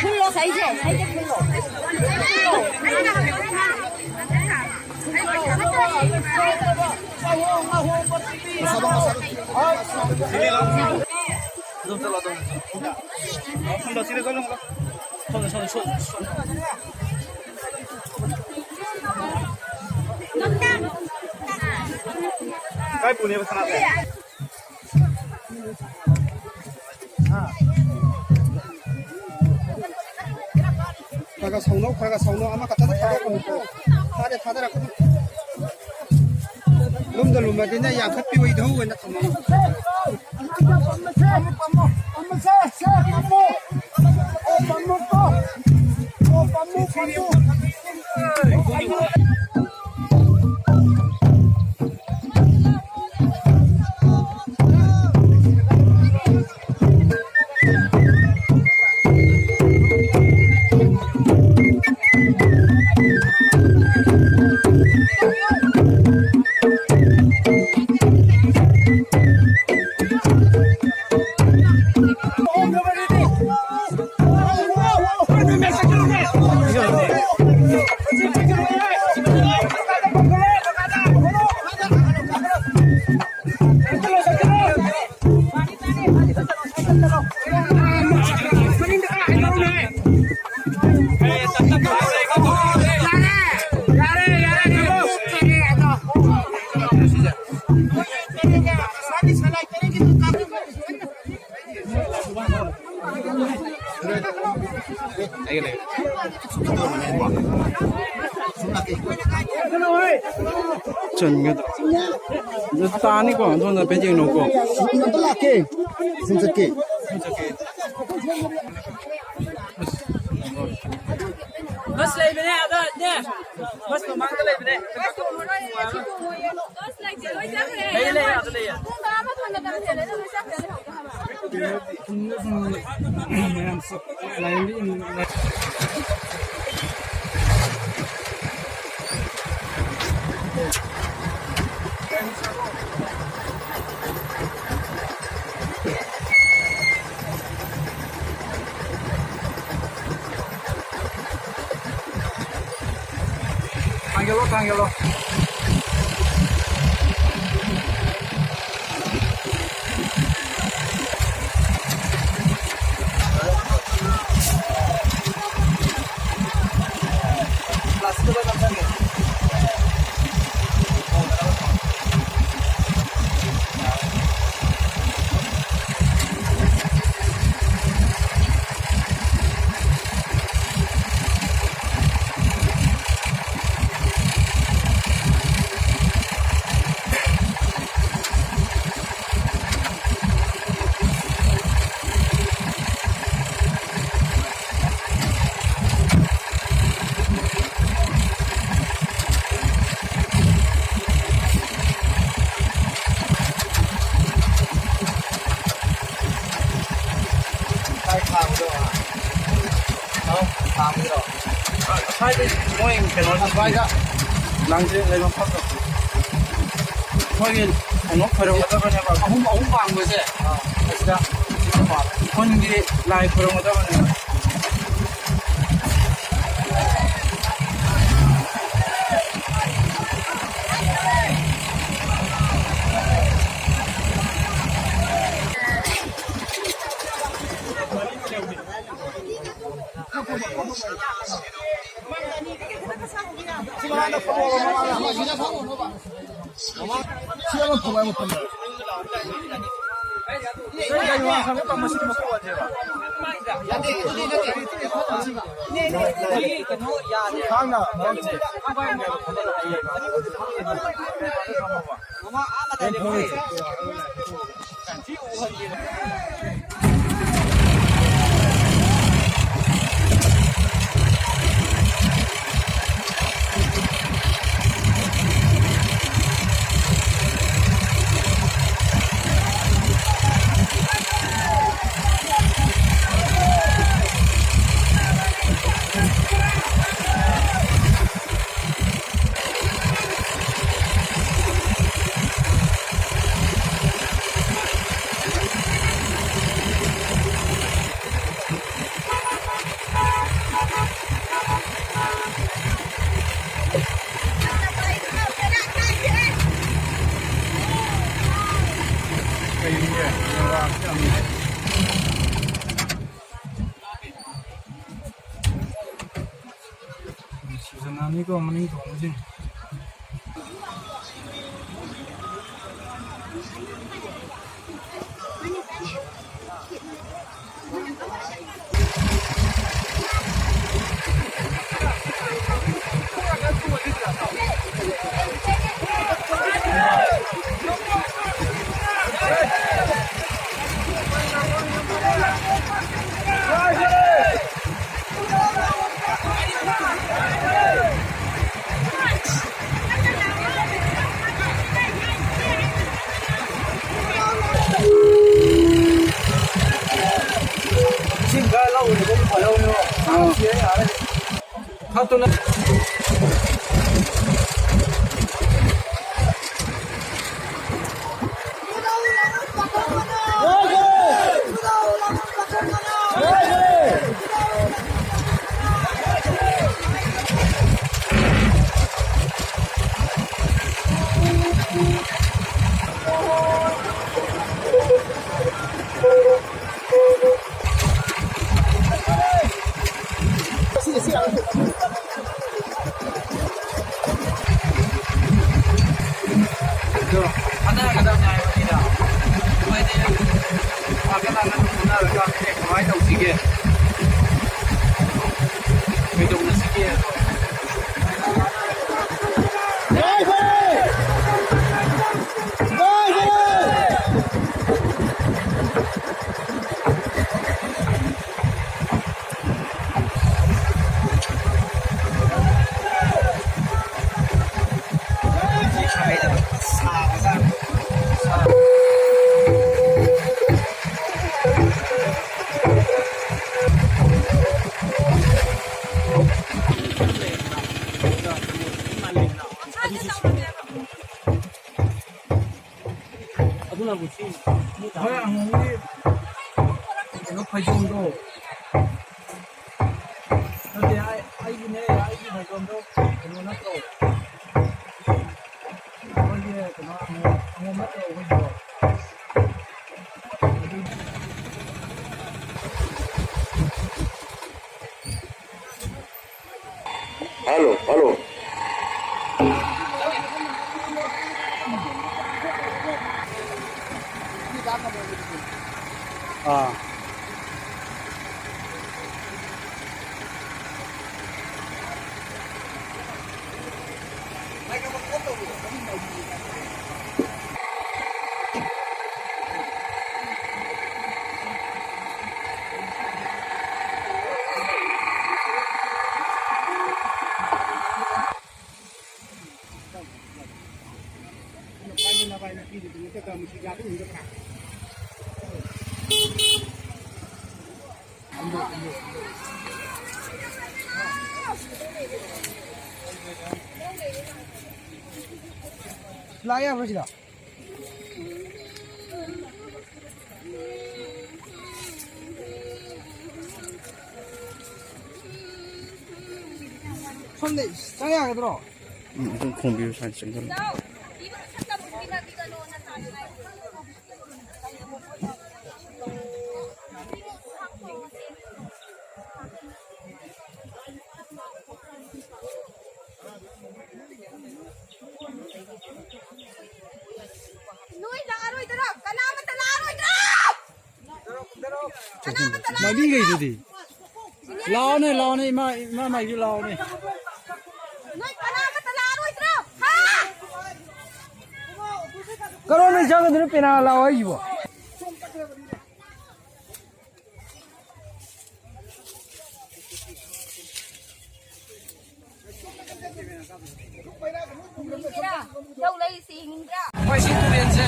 ꯐꯨꯜꯂꯣ, ꯁꯥꯏꯁꯦ, ꯁꯥꯏꯁꯦ ꯐꯨꯜꯂꯣ꯫ ꯑꯗꯨꯝ ꯆꯠꯂꯣ, ꯑꯗꯨꯝ ꯆꯠꯂꯣ꯫ ꯁꯣꯝꯗ, ꯁꯤꯗ ꯆꯠꯂꯣ, ꯁꯣꯝꯗ, ꯁꯣꯝꯗ, ꯁꯣꯝꯗ, ꯁꯣꯝꯗ꯫ ꯀꯥꯏ ꯄꯨꯅꯦꯕ ꯁꯅꯥꯁꯦ? ꯈꯔ ꯈꯔ ꯁꯧꯅꯧ, ꯈꯔ ꯈꯔ ꯁꯧꯅꯧ, ꯑꯃꯈꯛꯇꯗ ꯊꯥꯗꯣꯛꯀꯅꯨꯀꯣ꯫ ꯊꯥꯗꯦ, ꯊꯥꯗꯔꯛꯀꯅꯨ꯫ ꯂꯨꯝꯗ ꯂꯨꯝꯃꯗꯤꯅꯦ, ꯌꯥꯡꯈꯠꯄꯤ ꯑꯣꯏꯗꯧ ꯑꯣꯏꯅ ꯊꯝꯃꯣ꯫ ꯆꯟꯒꯗ꯭ꯔꯣ? ꯑꯗꯨ ꯇꯥꯅꯤꯀꯣ, ꯑꯗꯣꯝꯗ ꯍꯥꯏꯐꯦꯠ ꯌꯦꯡꯅꯧꯀꯣ꯫ ꯁꯨꯝ ꯂꯥꯛꯀꯦ꯫ ꯁꯨꯝ ꯆꯠꯀꯦ꯫ ꯕꯁ ꯂꯩꯕꯅꯦ ꯑꯗ, ꯅꯦ꯫ ꯕꯁ ꯃꯃꯥꯡꯗ ꯂꯩꯕꯅꯦ꯫ ꯂꯩ, ꯂꯩ, ꯑꯗ ꯂꯩꯌꯦ꯫ ꯊꯥꯡꯒꯠꯂꯣ, ꯊꯥꯡꯒꯠꯂꯣ꯫ ꯀꯥꯏ ꯊꯥꯕꯗꯣ? ꯍꯥ? ꯊꯥꯕꯗꯨꯔꯣ? ꯉꯁꯥꯏꯗꯤ ꯃꯣꯏ ꯀꯩꯅꯣ ꯑꯁ꯭ꯋꯥꯏꯗ ꯂꯥꯡꯖꯦ ꯂꯩꯕ ꯃꯐꯝꯗꯣ꯫ ꯃꯣꯏꯒꯤ ꯀꯩꯅꯣ ꯈꯣꯏꯔꯝꯒꯗꯕꯅꯦꯕ꯫ ꯑꯍꯨꯝ, ꯑꯍꯨꯝ ꯄꯥꯡꯕꯁꯦ꯫ ꯑꯥ꯫ ꯑꯁꯤꯗ ꯈꯨꯟꯒꯤ ꯂꯥꯏ ꯈꯣꯏꯔꯝꯒꯗꯕꯅꯦꯕ꯫ ꯁꯤꯖꯟꯅꯅꯤꯀꯣ ꯃꯅꯤꯡ ꯊꯣꯡꯕꯁꯤꯡ꯫ ꯏꯁꯤꯡ ꯈꯔ ꯂꯧꯔꯨꯕ ꯐꯗꯧꯅꯦꯕ꯫ ꯑꯥ꯫ ꯁꯤ ꯌꯥꯔꯦ꯫ ꯐꯠꯇꯨꯅ꯫ ꯀꯩꯗꯧꯅꯁꯤꯒꯦ? ꯑꯗꯨꯅꯕꯨ ꯁꯤ ꯍꯣꯏ, ꯑꯉꯣꯝꯒꯤ ꯀꯩꯅꯣ ꯐꯩꯖꯣꯝꯗꯣ꯫ ꯅꯠꯇꯦ, ꯑꯩ, ꯑꯩꯒꯤꯅꯦ, ꯑꯩꯒꯤ ꯐꯩꯖꯣꯝꯗꯣ ꯀꯩꯅꯣ ꯅꯠꯇ꯭ꯔꯣ? ꯑꯩꯈꯣꯏꯒꯤ ꯀꯩꯅꯣ ꯑꯉꯣꯝ, ꯑꯉꯣꯝ ꯅꯠꯇ꯭ꯔꯣ ꯑꯩꯈꯣꯏꯒꯤꯗꯣ? Hello, hello. ꯑꯥ꯫ ꯂꯥꯛ ꯌꯥꯕ꯭ꯔꯥ ꯁꯤꯗ? ꯁꯣꯝꯗ ꯆꯪ ꯌꯥꯒꯗ꯭ꯔꯣ? ꯎꯝ, ꯑꯗꯨꯝ ꯈꯣꯡꯕꯤꯌꯨ, ꯁ꯭ꯋꯥꯏꯗ ꯆꯪꯁꯤꯜꯂꯣ꯫ ꯅꯣꯏ ꯂꯥꯛꯑꯔꯣꯏꯗ꯭ꯔꯣ? ꯀꯅꯥꯃꯠꯇ ꯂꯥꯛꯑꯔꯣꯏꯗ꯭ꯔꯣ? ꯃꯃꯤꯡꯈꯩꯗꯨꯗꯤ? ꯂꯥꯛꯑꯣꯅꯦ, ꯂꯥꯛꯑꯣꯅꯦ, ꯏꯃꯥ, ꯏꯃꯥ ꯃꯥꯏꯕꯤ, ꯂꯥꯛꯑꯣꯅꯦ꯫ ꯅꯣꯏ ꯀꯅꯥ ꯑꯃꯠꯇ ꯂꯥꯛꯑꯔꯣꯏꯗ꯭ꯔꯣ? ꯍꯥ? ꯀꯔꯣꯝꯗ ꯆꯪꯒꯗꯣꯏꯅꯣ ꯄꯦꯅꯥ ꯂꯥꯛꯑꯣ ꯍꯥꯏꯁꯤꯕꯣ? ꯂꯧ ꯂꯩꯁꯤ ꯍꯤꯡꯗ꯭ꯔꯥ? ꯑꯩꯈꯣꯏ ꯁꯤ ꯇꯨꯔꯦꯟꯁꯦ꯫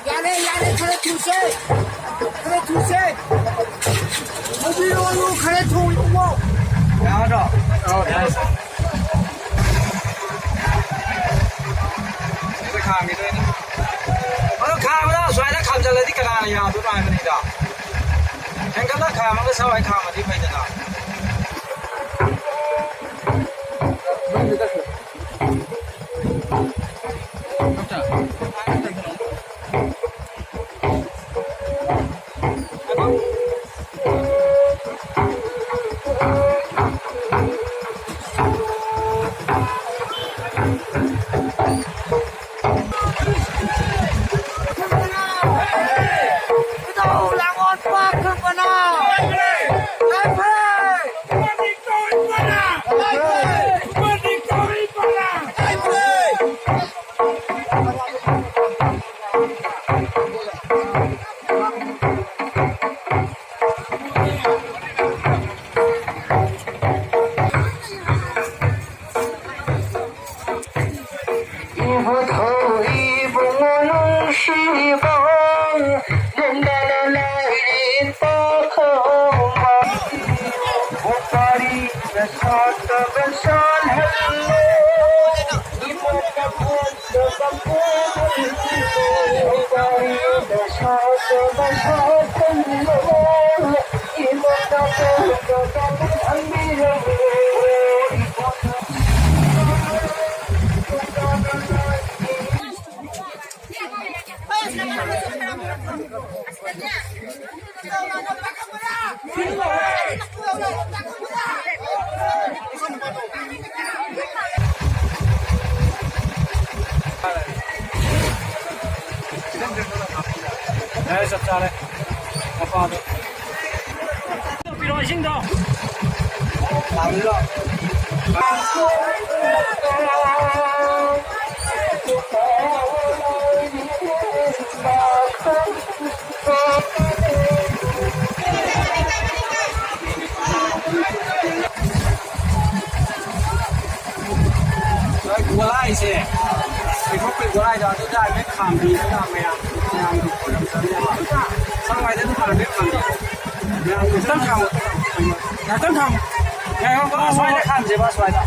ꯌꯥꯔꯦ, ꯌꯥꯔꯦ, ꯈꯔ ꯊꯨꯁꯦ꯫ ꯈꯔ ꯊꯨꯁꯦ꯫ ꯍꯧꯕꯤꯔꯛꯑꯣ, ꯈꯔ ꯊꯨ ꯏꯕꯨꯡꯉꯣ꯫ ꯌꯥꯔꯗ꯭ꯔꯣ? ꯑꯧ, ꯌꯥꯔꯦ, ꯁꯥꯔ꯫ ꯑꯩꯈꯣꯏ ꯈꯥꯝꯈꯤꯗꯣꯏꯅꯦ꯫ ꯑꯗꯣ ꯈꯥꯝꯕꯗ ꯁꯨꯃꯥꯏꯅ ꯈꯥꯝꯖꯜꯂꯗꯤ ꯀꯅꯥꯅ ꯌꯥꯗꯣꯏꯅꯣ ꯍꯥꯏꯕꯅꯤꯗ꯫ ꯍꯦꯟꯒꯠꯂ ꯈꯥꯝꯃꯒ ꯁ꯭ꯋꯥꯏ ꯈꯥꯝꯃꯗꯤ ꯐꯩꯗꯅ꯫ ꯏꯕꯨꯙꯧ ꯏꯕꯨꯡꯉꯣ ꯅꯨꯡꯁꯤꯕ, ꯂꯦꯡꯗꯥꯅ ꯂꯥꯏꯔꯦꯟ ꯄꯥꯈꯪꯕ, ꯎꯄꯥꯔꯤꯅ ꯁꯥꯠꯇꯕ ꯁꯥꯠꯍꯜꯂꯣ, ꯏꯃꯣꯠꯇ ꯐꯠꯇꯕ ꯄꯣꯛꯍꯜꯂꯣ, ꯎꯄꯥꯔꯤꯅ ꯁꯥꯠꯇꯕ ꯁꯥꯠꯍꯜꯂꯣ, ꯏꯃꯣꯠꯇ ꯐꯠꯇꯕ ꯄꯣꯛꯍꯟꯕꯤꯔꯝꯂꯣ꯫ ꯌꯥꯔꯦ, ꯆꯞ ꯆꯥꯔꯦ꯫ ꯃꯄꯥꯗꯣ꯫ ꯄꯤꯔꯛꯑꯣ ꯏꯁꯤꯡꯗꯣ꯫ ꯒꯣꯂꯥꯏꯁꯦ, ꯄꯤꯊꯣꯛꯄꯩ ꯒꯣꯂꯥꯏꯗꯣ ꯑꯗꯨꯗ ꯍꯥꯏꯐꯦꯠ ꯈꯥꯝꯕꯤꯔꯒ ꯃꯌꯥꯝ, ꯃꯌꯥꯝꯒꯤ ꯄꯣꯠ ꯑꯃ ꯆꯠꯅꯕ꯫ ꯁꯪ ꯍꯥꯏꯗ ꯑꯗꯨꯝ ꯍꯥꯟꯅ ꯍꯥꯏꯐꯦꯠ ꯈꯥꯝꯕꯤꯌꯨ꯫ ꯃꯌꯥꯝ ꯈꯤꯇꯪ ꯈꯥꯝꯃꯣ꯫ ꯉꯥꯏꯍꯥꯛꯇꯪ ꯈꯥꯝꯃꯣ꯫ ꯉꯥꯏꯈꯣ, ꯁ꯭ꯋꯥꯏꯗ ꯈꯥꯝꯁꯦꯕ, ꯁ꯭ꯋꯥꯏꯗ꯫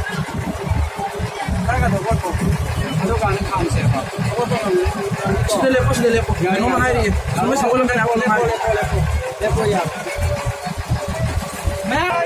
ꯈꯔ ꯈꯔ ꯊꯧꯒꯠꯈꯣ꯫ ꯑꯗꯨꯀꯥꯟꯗ ꯈꯥꯝꯁꯦꯕ꯫ ꯁꯤꯗ ꯂꯦꯞꯄꯣ, ꯁꯤꯗ ꯂꯦꯞꯄꯣ꯫ ꯌꯥꯏ, ꯀꯩꯅꯣꯝ ꯌꯥꯏ꯫ ꯍꯥꯏꯔꯤꯌꯦ꯫ ꯂꯦꯞꯄꯣ, ꯂꯦꯞꯄꯣ, ꯂꯦꯞꯄꯣ, ꯂꯦꯞꯄꯣ, ꯂꯦꯞꯄꯣ, ꯂꯦꯞꯄꯣ, ꯌꯥꯏ꯫ ꯃꯌꯥꯝ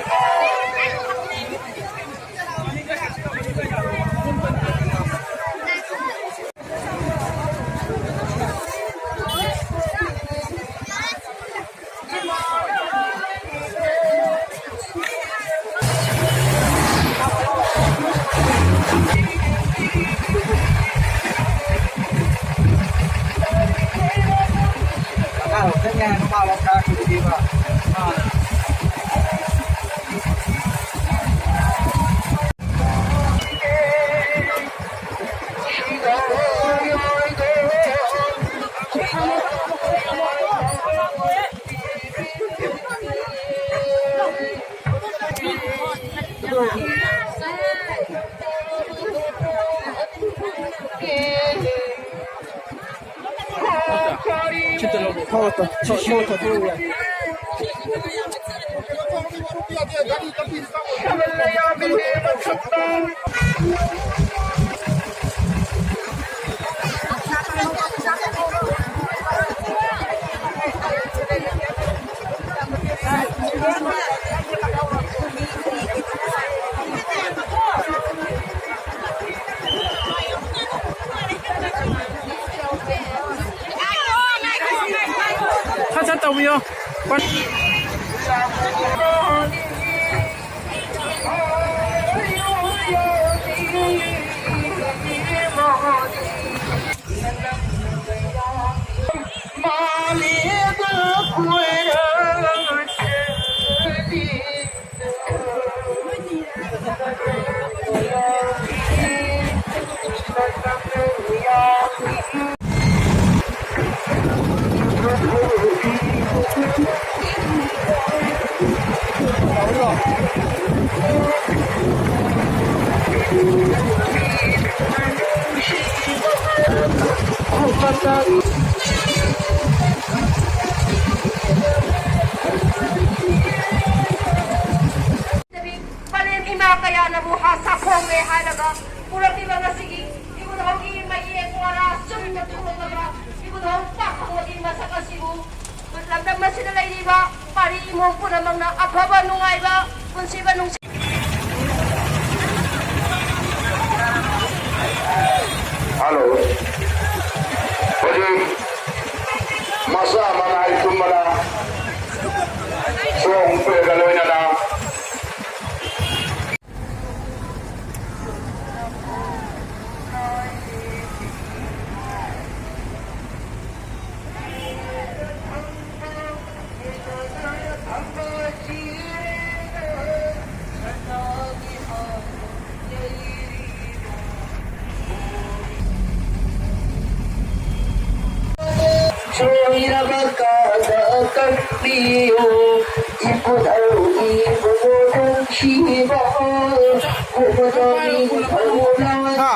ꯇꯧꯕꯤꯌꯣ꯫ ꯄꯂꯦꯝ ꯏꯃꯥ ꯀꯌꯥꯅꯕꯨ ꯍꯥ ꯁꯥꯐꯣꯡꯂꯦ ꯍꯥꯏꯔꯒ ꯄꯨꯔꯛꯂꯤꯕ ꯉꯁꯤꯒꯤ ꯏꯕꯨꯙꯧꯒꯤ ꯃꯌꯦꯛ ꯃꯔꯥ ꯆꯨꯝꯅ ꯊꯣꯛꯂꯛꯂꯕ ꯏꯕꯨꯙꯧ ꯄꯥꯈꯪꯕꯒꯤ ꯃꯁꯛ ꯑꯁꯤꯕꯨ ꯂꯝꯗꯝ ꯑꯁꯤꯗ ꯂꯩꯔꯤꯕ ꯄꯥꯔꯤ ꯏꯃꯨꯡ ꯄꯨꯝꯅꯃꯛꯅ ꯑꯐꯕ ꯅꯨꯡꯉꯥꯏꯕ ꯄꯨꯟꯁꯤꯕ ꯅꯨꯡꯁꯤ ꯍꯜꯂꯣ꯫ ꯍꯧꯖꯤꯛ ꯃꯁꯥ ꯃꯅꯥꯏ ꯇꯨꯝꯕꯅ ꯆꯣꯡ ꯄꯦꯒ ꯂꯣꯏꯅꯅ ꯁꯣꯏꯔꯕ ꯀꯥꯗ ꯀꯛꯄꯤꯌꯨ, ꯏꯄꯨꯗꯧ ꯏꯕꯨꯡꯉꯣ ꯅꯨꯡꯁꯤꯕ, ꯀꯨꯝꯍꯩ ꯍꯥ?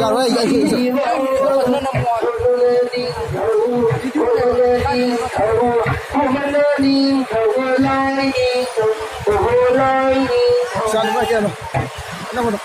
ꯌꯥꯔꯣꯏ, ꯑꯩ, ꯑꯩ, ꯑꯩ, ꯆꯥꯅꯕ ꯀꯩꯅꯣ? ꯅꯪꯉꯣꯟꯗ꯫